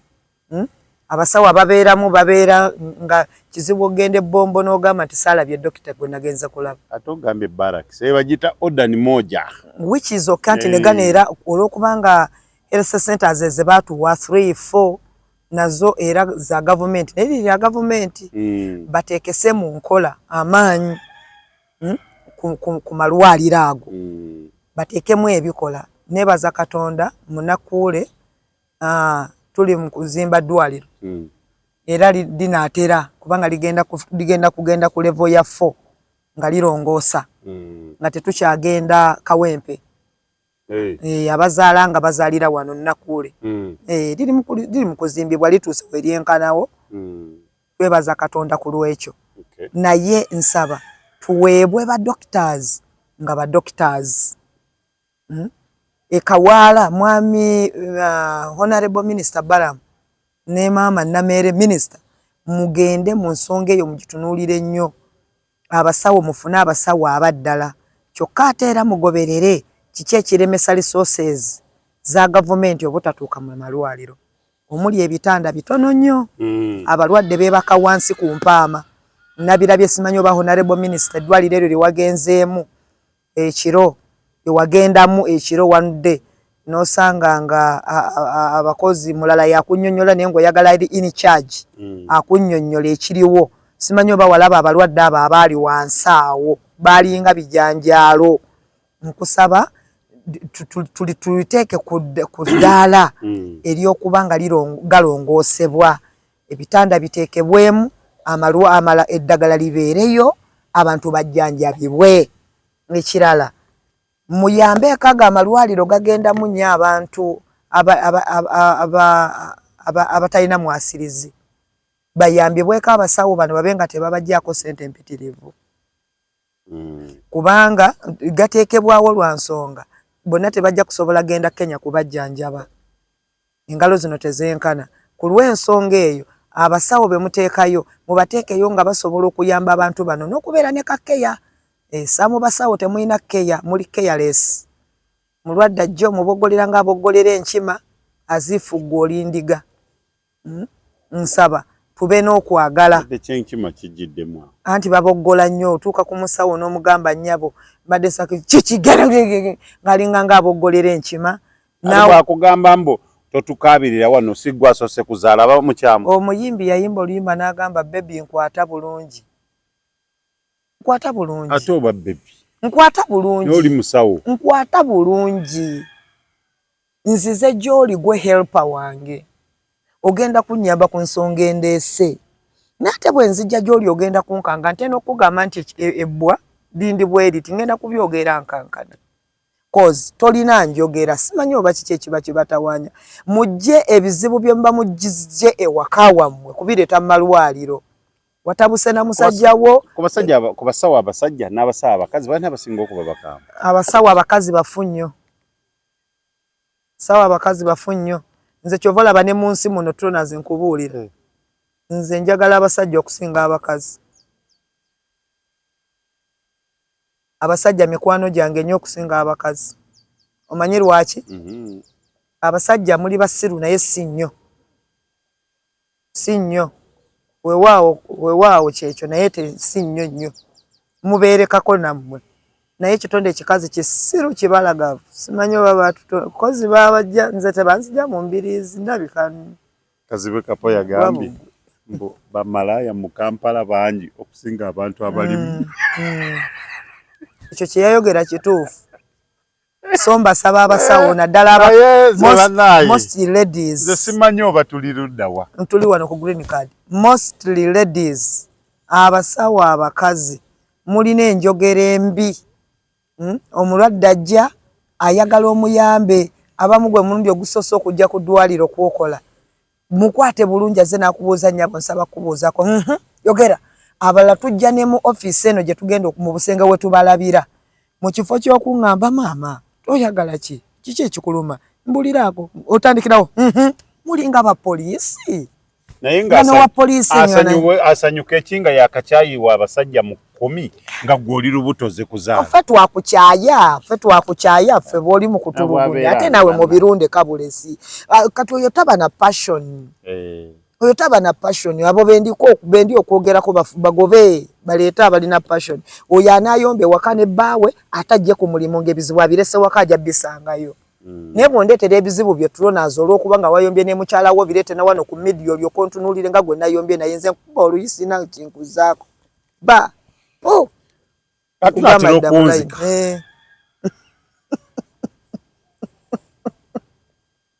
Abasawo ababeeramu babeera nga kizibu ogenda ebbombo n'ogamba nti saalabye dokita gwe nagenze kulaba.
Ate ogambye barracks, bagiyita order ni moja.
Which is okay, nti negano era olw'okubanga health centers ze baatuwa 3, 4 nazo era za gavumenti, naye liri lya gavumenti, bateekese mu nkola amaanyi, ku malwaliro ago, bateekemu ebikola. Nebaza Katonda, munakuule tuli mu kuzimba ddwaliro, era linaatera kubanga ligenda kugenda ku level ya 4 nga lirongoosa, nga tetukyagenda Kawempe. Abazaala nga bazaalira wano Nakuule. Liri mu kuzimbibwa, lituuse weryenkanawo. Twebaza Katonda ku lwekyo. Naye nsaba tuweebwe ba doctors nga ba doctors, Ekawaala, mwami honorable Minister Balaam ne maama Nameere minister, mugende mu nsonga eyo mugitunuulire nnyo. Abasawo, mufune abasawo abaddala. Kyokka ate era mugoberere kiki ekiremesa resources za gavumenti obutatuuka mu malwaliro, omuli ebitanda bitono nnyo. Abalwadde beebaka wansi ku mpaama. Nabirabye, simanyi oba honorable minister eddwaliro eryo lyewagenzeemu ekiro, lyewagendamu ekiro one day, n'osanga nga abakozi mulala yakunnyonnyola, naye ng'oyagala ali in charge akunnyonnyola ekiriwo. Simanyi oba walaba abalwadde abo abaali wansi awo, baalinga bijanjaalo. Nkusaba tuliteeke ku ddaala ery'okuba nga galongoosebwa, ebitanda biteekebwemu amala, eddagala libeereyo, abantu bajjanjabibwe. Ekirala, muyambeeko ago amalwaliro gagendamu nnyo abantu abatalina mwasirizi, bayambibweko abasawo bano babe nga tebabaggyako ssente mpitirivu, kubanga gateekebwawo lwa nsonga bonna tebajja kusobola genda Kenya kubajjanjaba, engalo zino tezenkana. Ku lw'ensonga eyo, abasawo be muteekayo mubateekeyo nga basobola okuyamba abantu bano n'okubeera ne ka care. Esa mu basawo temulina care, muli careless. Mulwadde ajja omubogolera ng'abogolera enkima, aziifu ggwe oli ndiga. Nsaba tube n'okwagala.
Ekyenkima kijjiddemu awo.
Anti baboggola nnyo, otuuka ku musawo n'omugamba nnyabo mbadde saki kikigere ng'alinga ng'aboggolera enkima.
Nawe akugamba mbu totukaabirira wano si ggwe asoose kuzaala aba mukyamu.
Omuyimbi yayimba oluyimba n'agamba baby nkwata bulungi. Nkwata bulungi.
Ate oba baby.
Nkwata bulungi.
N'oli musawo.
Nkwata bulungi. Nzize gy'oli gwe helper wange. Ogenda kunnyamba ku nsonga endeese. Naye ate bwe nzija gy'oli ogenda kunkanga nte n'okugamba nti ebbwa lindi bwe riti ngenda kubyogera nkankana. Cause tolina njogera simanyi oba kiki ekiba kibatawaanya. Mujje ebizibu bye muba mujje ewaka wammwe kubireeta mu malwaliro. Watabuse na musajja wo.
Ku basawo abasajja n'abasawo abakazi balina abasinga okuba bakambwe.
Abasawo abakazi bafu nnyo. Sawa abakazi bafu nnyo. Nze kyova olaba ne mu nsi muno Tronas nkubuulira. Hmm. Nze njagala abasajja okusinga abakazi. Abasajja mikwano gyange nnyo okusinga abakazi. Omanyi lwaki? Mm -hmm. Abasajja muli basiru naye si nnyo. Si nnyo. Wewaawo wewaawo kyekyo naye si nnyo nnyo. Mubeerekako nammwe. Naye ekitonde ekikazi kisiru kibalagavu. Simanyi oba batuto kozi babajja nze tebanzija mu mbiriizi ndabika.
Kazibwe Kapo yagambye mbu bamalaaya mu Kampala bangi okusinga abantu abalimu.
Ekyo kye yayogera kituufu. So mbasaba abasawo naddala mostly ladies.
Nze simanyi oba tuli ludda wa.
Tuli wano ku green card. Mostly ladies, abasawo abakazi mulina enjogera embi. Hmm? Omulwadde ajja ayagala omuyambe, abamu gwe mulundi ogusoose okujja ku ddwaliro kwokola. Mukwate bulungi azze n'akubuuza nnyabo nsaba kukubuuzaako. Mm Yogera. Abalala tujja ne mu ofiisi eno gye tugenda mu busenge we tubalabira. Mu kifo ky'okuŋŋamba maama oyagala ki? Kiki ekikuluma? Mbuliraako. Otandikirawo. Mulinga bapoliisi.
Naye nga asanyuka eki nga yakakyayiwa abasajja mu kkumi nga gwe oli lubuto ze kuzaala.
Ffe twakukyaya, ffe twakukyaya, ffe bw'oli mu kutulugunya ate naawe mu birunde kabulesi. Kati oyo taba na passion. Eh. Oyo taba na passion. Abo bendiko bendi okwogerako bagobe baleete abalina passion. Oyo anaayomba ewaka ne bbaawe ate ajje ku mulimu ng'ebizibu abirese waka ajja bisangayo. Naye bw'ondeetera ebizibu byo Tronas olw'okuba nga wayombye ne mukyala wo obireete na wano ku media olyoke ontunuulire nga gwe nayombye naye nze nkuba oluyi sirina kinkuzaako. Ba oh!
Kati unatera okuwunzika.
Eh.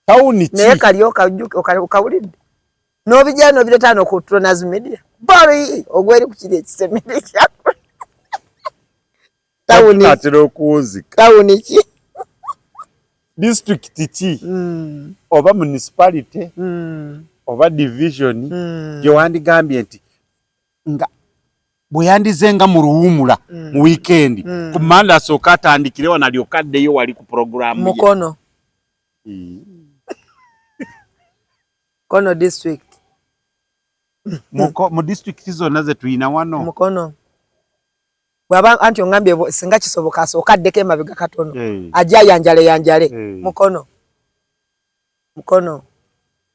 Tawuni ki?
Naye kali okawulidde n'obijja n'obireeta wano ku Tronas media. Bali ogweri ku kiri ekisemere kyako.
Tawuni okuwunzika.
Tawuni ki?
Disitulikiti ki? Oba municipality? Oba division? Gye wandigambye nti nga bwe yandize nga mu luwumula mu weekend ku Monday asooke atandikire wano alyoke addeyo wali ku program ye.
Mukono. Mukono district.
Mu district zonna ze tulina wano.
Mukono. Bw'aba anti ongambye singa kisoboka asooke addeko emabega katono.
Hey.
Ajje ayanjale yanjale.
Hey.
Mukono. Mukono.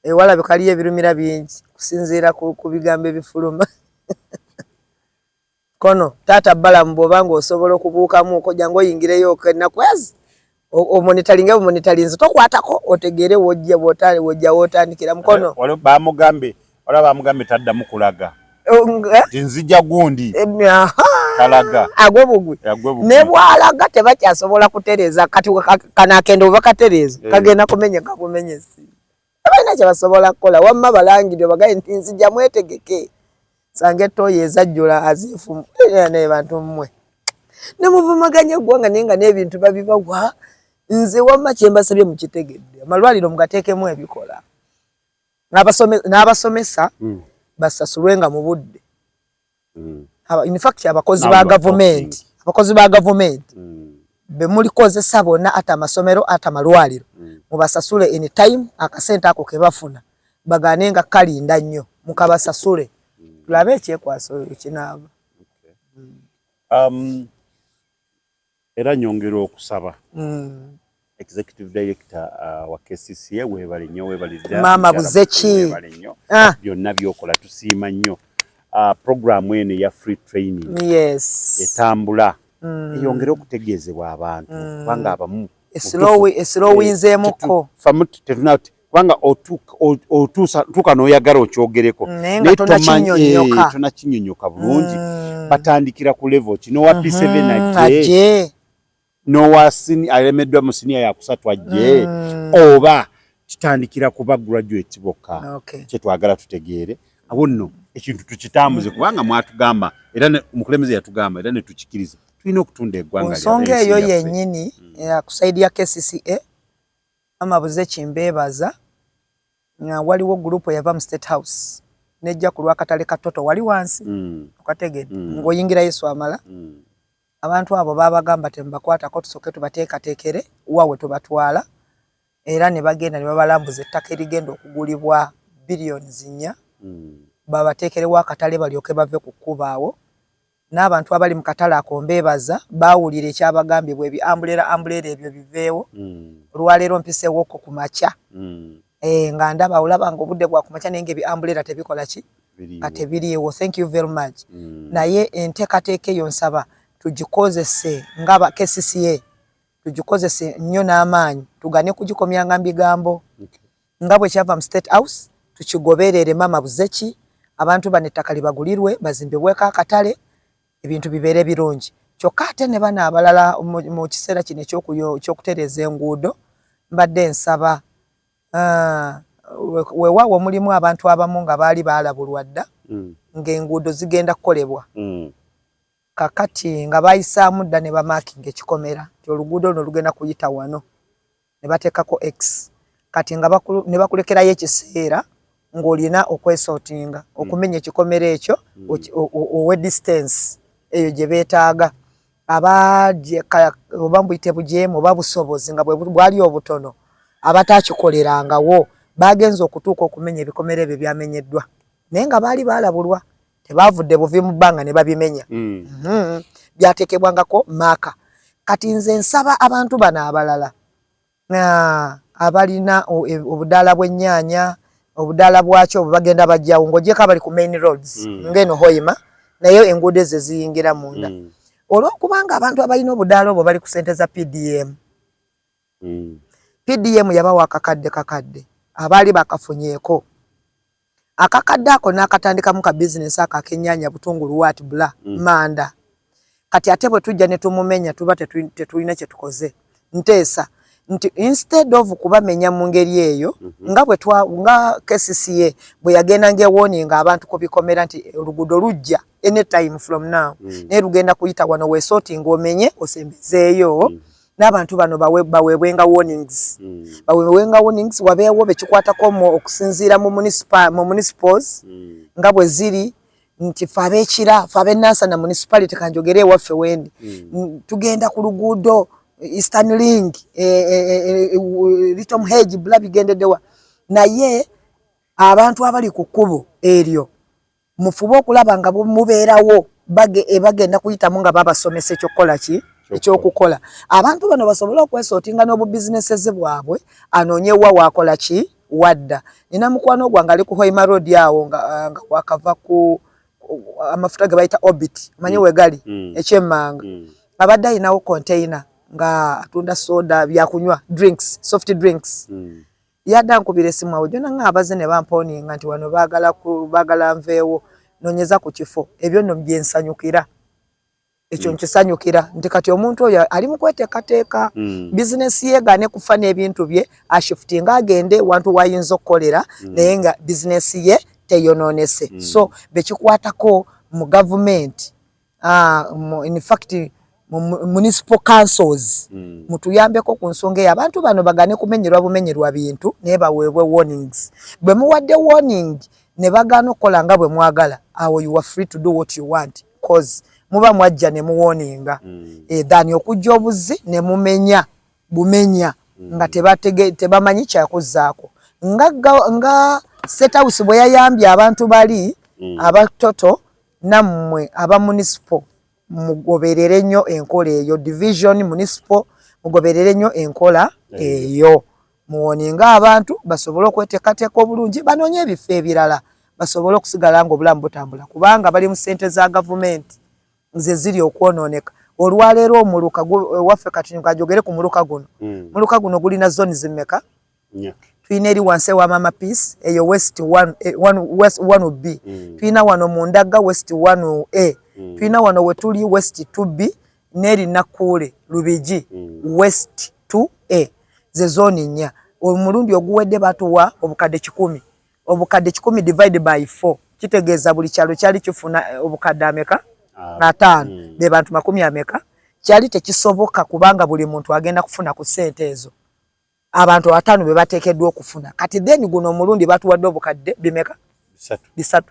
Ewalabika waliyo ebirumira bingi kusinziira ku bigambo ebifuluma. Kono taata Balamu bw'oba ng'osobola okubuukamuuko jangu oyingireyo ennaku ezi omonitalinge bumonitalinzi tokwatako otegeere wojja wojja w'otandikira. Mukono.
Waliwo bamugambye, waliwo bamugambye taddamu kulaga. Nti nzija gundi. Talaga.
Agwe bugwi.
Agwe bugwi.
Ne bw'alaga tebakyasobola kutereeza kati kano akendo bwe bakatereeza, kagenda kumenyeka bumenyesi. Tebalina kye basobola kukola wamma balangire bagaye nti nzija mwetegeke. Sange ettooyi ezajjula aziifu naye bantu mmwe. Ne muvumaganya eggwanga naye nga n'ebintu babibawa. Nze wamma kye mbasabye mukitegedde. Amalwaliro mugateekemu ebikola. N'abasomesa basasulwenga mu budde. In fact abakozi ba gavumenti, abakozi ba gavumenti be mulikozesa bonna ate amasomero ate amalwaliro mubasasule in time akasente ako ke bafuna bagaane nga kalinda nnyo mukabasasule tulabe ekyekwaso ekinaava.
Era nyongera okusaba. Executive Director wa KCCA, weebale nnyo, weebale ddala.
Maama.
Mukyala.
Buzeki.
Weebale nnyo.
Ah.
Byonna byokola tusiima nnyo. Programu eno eya free training etambula, eyongere okutegeezebwa abantu, kubanga abamu
Eslowinzeemuko.
Famu tetuna, kubanga otuusa tuuka n'oyagala okyogereko,
naye nga tonakinnyonnyoka.
Tonakinnyonnyoka bulungi. Batandikira ku level ki? N'owa P7 ajje?
Ajje.
N'owa alemeddwa mu siniya yakusatu ajje, oba kitandikira kuba graduate bokka? Kyetwagala tutegeere abo nno ekintu tukitambuze, kubanga mwatugamba era omukulembeze yatugamba era ne tukikiriza, tulina okutunda
Ku
eggwanga
nsonga
lyaffe,
eyo
ensi yaffe.
yennyini, ku side ya KCCA, Mama Buzeki, mbeebaza. Nga waliwo group eyava mu State House nejja ku lwakatale ka Toto wali wansi, okategedde, ng'oyingira Yesu amala. Abantu abo babagamba temubakwatako, tusooke tubateekateekere wawe tubatwala, era ne bagenda ne babalambuza ettaka erigenda okugulibwa biliyoni 4, babateekerewo akatale balyoke bave ku kkubo awo. N'abantu abali mu katale ako mbeebaza, baawulira ekyabagambibwa, ebi umbrella umbrella ebyo biveewo. Olwaleero mpisewoko ku makya, nga ndaba, olaba nga obudde bwa kumakya, naye nga ebi umbrella tebikola ki, nga tebiriiwo. Thank you very much. Naye enteekateeka eyo nsaba tugikozese nga ba KCCA, tugikozese nnyo n'amaanyi, tugane kugikomyanga mu bigambo. Nga bwe kyava mu State House, tukigoberere. Mama Buzeki, abantu bano ettaka libagulirwe, bazimbibweko akatale, ebintu bibeere birungi. Kyokka ate ne bano abalala mu kiseera kino ekyokutereeza enguudo, mbadde nsaba, weewaawo mulimu abantu abamu nga baali baalabulwa dda ng'enguudo zigenda kukolebwa. Kakati nga bayisaamu dda ne bamaakinga ekikomera nti oluguudo luno lugenda kuyita wano, ne bateekako X. Kati nga ne bakulekerayo ekiseera ng'olina okwesootinga okumenya ekikomera ekyo, owe distance eyo gye beetaaga. Oba mbuyite bujeemu oba busobozi nga bwali obutono, abataakikolerangawo bagenze okutuuka okumenya ebikomera ebyo byamenyeddwa, naye nga baali baalabulwa, tebaavudde buvi mu bbanga ne babimenya. Byateekebwangako marker. Kati nze nsaba abantu bano abalala abalina obudaala bw'ennyaanya, obudaala bwakyo obwo bagenda bajjawo, ng'ogyeko abali ku main roads, ng'eno Hoima, naye enguudo ezo eziyingira munda, olw'okubanga abantu abalina obudaala obwo bali ku ssente za PDM. PDM yabawa akakadde kakadde, abaali bakafunyeeko akakadde ako n'akatandikamu ka bizinesi ako ak'ennyaanya, butungulu, what bla, manda. Kati ate bwe tujja ne tumumenya, tuba tetulina kye tukoze. Nteesa nti instead of kubamenya mu ngeri eyo, nga bwe twa nga KCCA bwe yagenda ng'ewarninga abantu ku bikomera nti oluguudo lujja anytime from now, naye lugenda kuyita wano, weesootinga omenye osembezeeyo, n'abantu bano baweebwenga warnings, baweebwenga warnings, wabeewo bekikwatako okusinziira mu municipals nga bwe ziri, nti fe ab'ekira, fe ab'e Nansana Municipality, kanjogere ewaffe wendi, tugenda ku luguudo Eastern Link, Little Hedge bla bigendeddewa. Naye abantu abali ku kkubo eryo, mufube okulaba nga mubeerawo, bagenda kuyitamu nga babasomesa ekyokukola ki, ekyokukola, abantu bano basobole okwesootinga n'obubizinesezi bwabwe, anoonye wa waakola ki wadda. Nina mukwano gwange ali ku Hoima Road awo, nga wakava ku amafuta ge bayita Orbit, omanyi wegali ekyemmanga, abadde ayinawo container nga atunda soda, byakunywa, drinks, soft drinks. Yadda nkubira esimu awo jona nga abaze ne bamponinga nti wano baagala baagala nveewo, nonyeza ku kifo. Ebyo nno byensanyukira, ekyo nkisanyukira nti kati omuntu oyo ali mu kweteekateeka bizinesi ye gaane kufa n'ebintu bye, ashiftinga agende wantu wayinza okukolera, naye nga bizinesi ye teyonoonese. So bekikwatako mu gavumenti, in fact mu municipal councils, mutuyambeko ku nsonga eyo. Abantu bano bagane kumenyerwa bumenyerwa bintu, naye baweebwe warnings. Bwe muwadde warning ne bagaana okukola nga bwe mwagala, awo you are free to do what you want, cause muba mwajja ne muwarninga, than okujja obuzi ne mumenya bumenya nga tebamanyi kyakuzzaako. Nga State House bwe yayambye abantu bali abatoto, nammwe aba municipal mugoberere nnyo enkola eyo. Division, municipal, Mugoberere nnyo enkola eyo, muwoninga abantu basobole okweteekateeka obulungi, banoonye ebifo ebirala basobole okusigala nga obulamu butambula, kubanga bali mu ssente za gavumenti ze ziri okwonooneka. Olwaleero omuluka waffe, kati njogere ku muluka guno, muluka guno gulina zoni zimmeka? Tulina eri wansi ewa Mama Peace, eyo West 1, West 1 B. Tulina wano mu Ndaga, West 1 A. Tulina wano wetuli, West 2 B, n'eri Nakkuule Lubigi, West 2 A. Ze zooni nnya. Omulundi oguwedde batuwa obukadde 100. Obukadde 100 divide by 4 kitegeeza buli kyalo kyali kifuna obukadde ameka? 50. Be bantu makumi ameka? Kyali tekisoboka, kubanga buli muntu agenda kufuna ku ssente ezo abantu 50 be bateekeddwa okufuna. Kati then guno omulundi batuwadde obukadde bimeka? 300.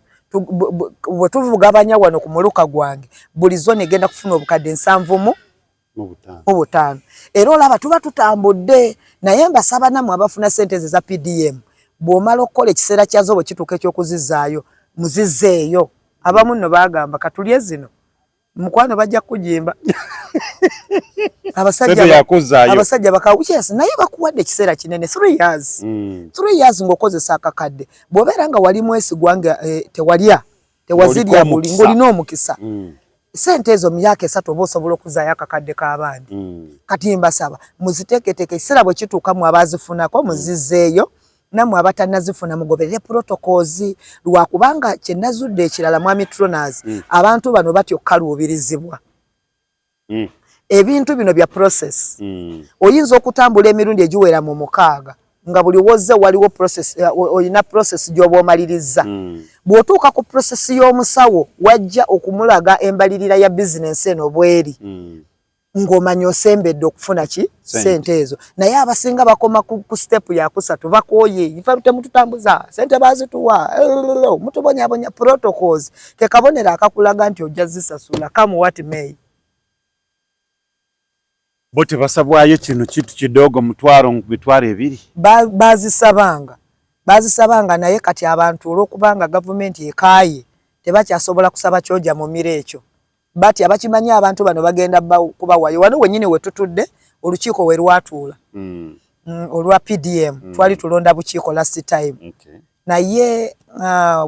Bwe tuvugabanya wano ku muluka gwange, buli zone egenda kufuna obukadde 75. Era olaba tuba tutambudde. Naye mbasaba nammwe abafuna ssente ezo eza PDM, bw'omala okukola ekiseera kyazo bwe kituuka ekyokuzizaayo, muzizeeyo. Abamu nno bagamba katulye zino, mukwano bajja kukujimba. Abasajja bakawu, yes, naye bakuwadde ekiseera kinene, 3 years. 3 years ng'okozesa akakadde. Bw'obeera nga wali mwesigwa nga tewalya, tewazirya buli, ng'olina omukisa, sente ezo myaka 3 oba osobola okuzaayo akakadde k'abandi. Kati mbasaba muziteeketeeke, ekiseera bwe kituuka mu abazifunako muzizeeyo, nammwe abatannazifuna mugoberere protocols, lwakubanga kye nazudde ekirala, mwami Tronas, abantu bano batya okukaluubirizibwa. Ebintu bino bya process. Oyinza okutambula emirundi egiwera mu 6 nga buli wozze waliwo process, oyina process gy'oba omaliriza. Bw'otuuka ku process y'omusawo, wajja okumulaga embalirira ya bizinensi eno bweri, ng'omanya osembedde okufuna ki? Sente ezo. Naye abasinga bakoma ku step yakusatu, bakooye, ife temututambuza, sente bazituwa, mutubonyabonya. Protocols ke kabonero akakulaga nti ojja zisasula, come what may.
Bo tebasabwayo kino kitu kidogo, mutwalo, 20,000?
Bazisabanga, naye kati abantu olw'okubanga gavumenti ekaaye, tebakyasobola kusaba kyoja mu miro ekyo. Batya, bakimanyi abantu bano bagenda kubawayo. Wano wennyini we tutudde, olukiiko we lwatuula, olwa PDM, twali tulonda bukiiko last time. Naye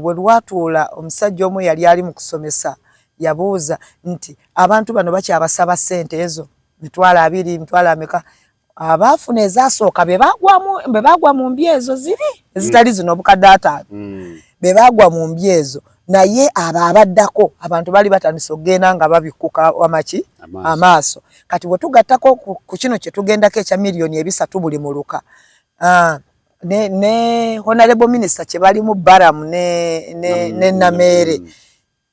bwe lwatuula, omusajja omu yali ali mu kusomesa yabuuza nti abantu bano bakyabasaba ssente ezo 20,000, mitwalo ameka? Abaafuna ezasooka be baagwa mu mbi ezo ziri ezitali zino obukadde 50, be baagwa mu mbi ezo. Naye abo abaddako, abantu baali batandise okugenda nga babikkuka amaki, amaaso. Kati bwe tugattako ku kino kye tugendako ekya 3 miliyoni buli muluka, ne honorable minister kye balimu Balaam ne Nameere,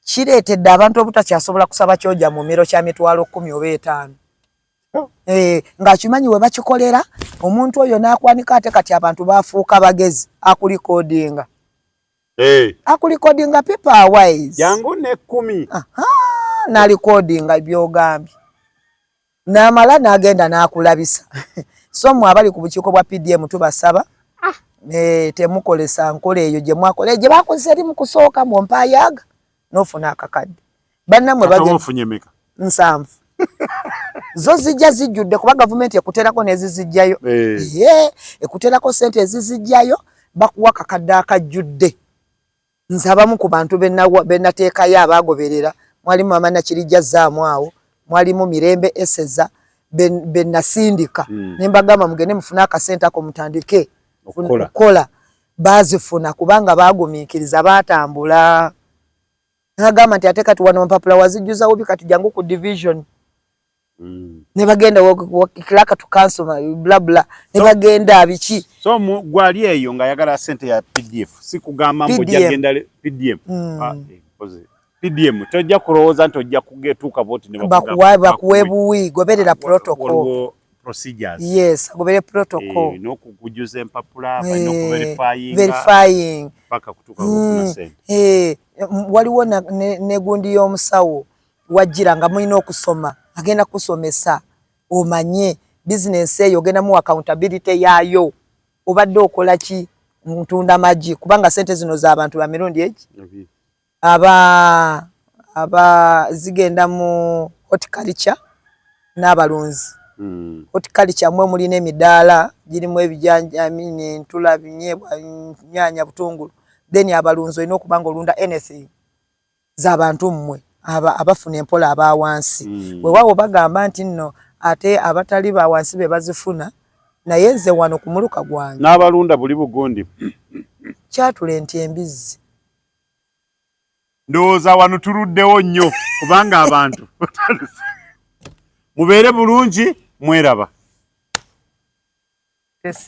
kireetedde abantu obutakyasobola kusaba kyoja mu miro kya 10,000 oba 5,000. Ng'akimanyi we bakikolera omuntu oyo n'akwanika. Ate kati abantu bafuuka bagezi, akurecordinga.
Hey.
Akurecordinga, people are wise.
Jangu ne 10.
Narecordinga byogambye, n'amala n'agenda n'akulabisa. So mmwe abali ku bukiiko bwa PDM, tubasaba, temukolesa nkola eyo gye mwakola, gye bakozesa eri mu kusooka. Mwompaayaga n'ofuna akakadde, bannammwe.
Ofunye meka?
70 zo zijja zijjudde, kuba gavumenti ekuterako n'ezizijjayo. Ye ekuterako sente ezizijjayo, bakuwa kakadde akajjudde. Nze abamu ku bantu benateekayo abaagoberera, mwalimu mama Nakirijja zaamu awo, mwalimu Mirembe Eseza, benasindika, ne mbagamba mugende mufune akasente ako mutandike okukola. Baazifuna kubanga baagumiikiriza, baatambula. Nagamba nti ate kati wano mpapula wazijjuza bubi, kati jangu ku division. Ne bagenda clerk to council, bla bla, ne bagenda biki.
So gwali eyo ng'ayagala sente ya PDF, si kugamba mbu ojja genda PDM. Ah, PDM tojja kulowooza nti ojja kugetuuka bwoti ne
bakuwe buwi. Goberera protocol.
Procedures.
Yes, agobere protocol.
N'okukujuza empapula, balina okuverifyinga
verifying
paka kutuuka kufuna sente.
Waliwo negundi y'omusawo wajjira nga mulina okusoma, agenda kusomesa omanye bizinensi eyo, ogenda mu accountability yaayo, obadde okola ki? Ntunda magi, kubanga sente zino z'abantu ba mirundi egi aba zigenda mu horticulture n'abalunzi. Horticulture mwe mulina emidaala girimu ebijanja, entula, binyeebwa, nyaanya, butungulu. Then abalunzi, olina okuba nga olunda anything z'abantu mmwe abafuna empola aba wansi. Weewaawo bagamba nti nno ate abatali ba wansi be bazifuna, naye nze wano ku muluka gwange
N'abalunda buli bugundi.
Kyatule nti embizzi.
Ndowooza wano tuluddewo nnyo kubanga abantu mubeere bulungi, mweraba.
Tesi.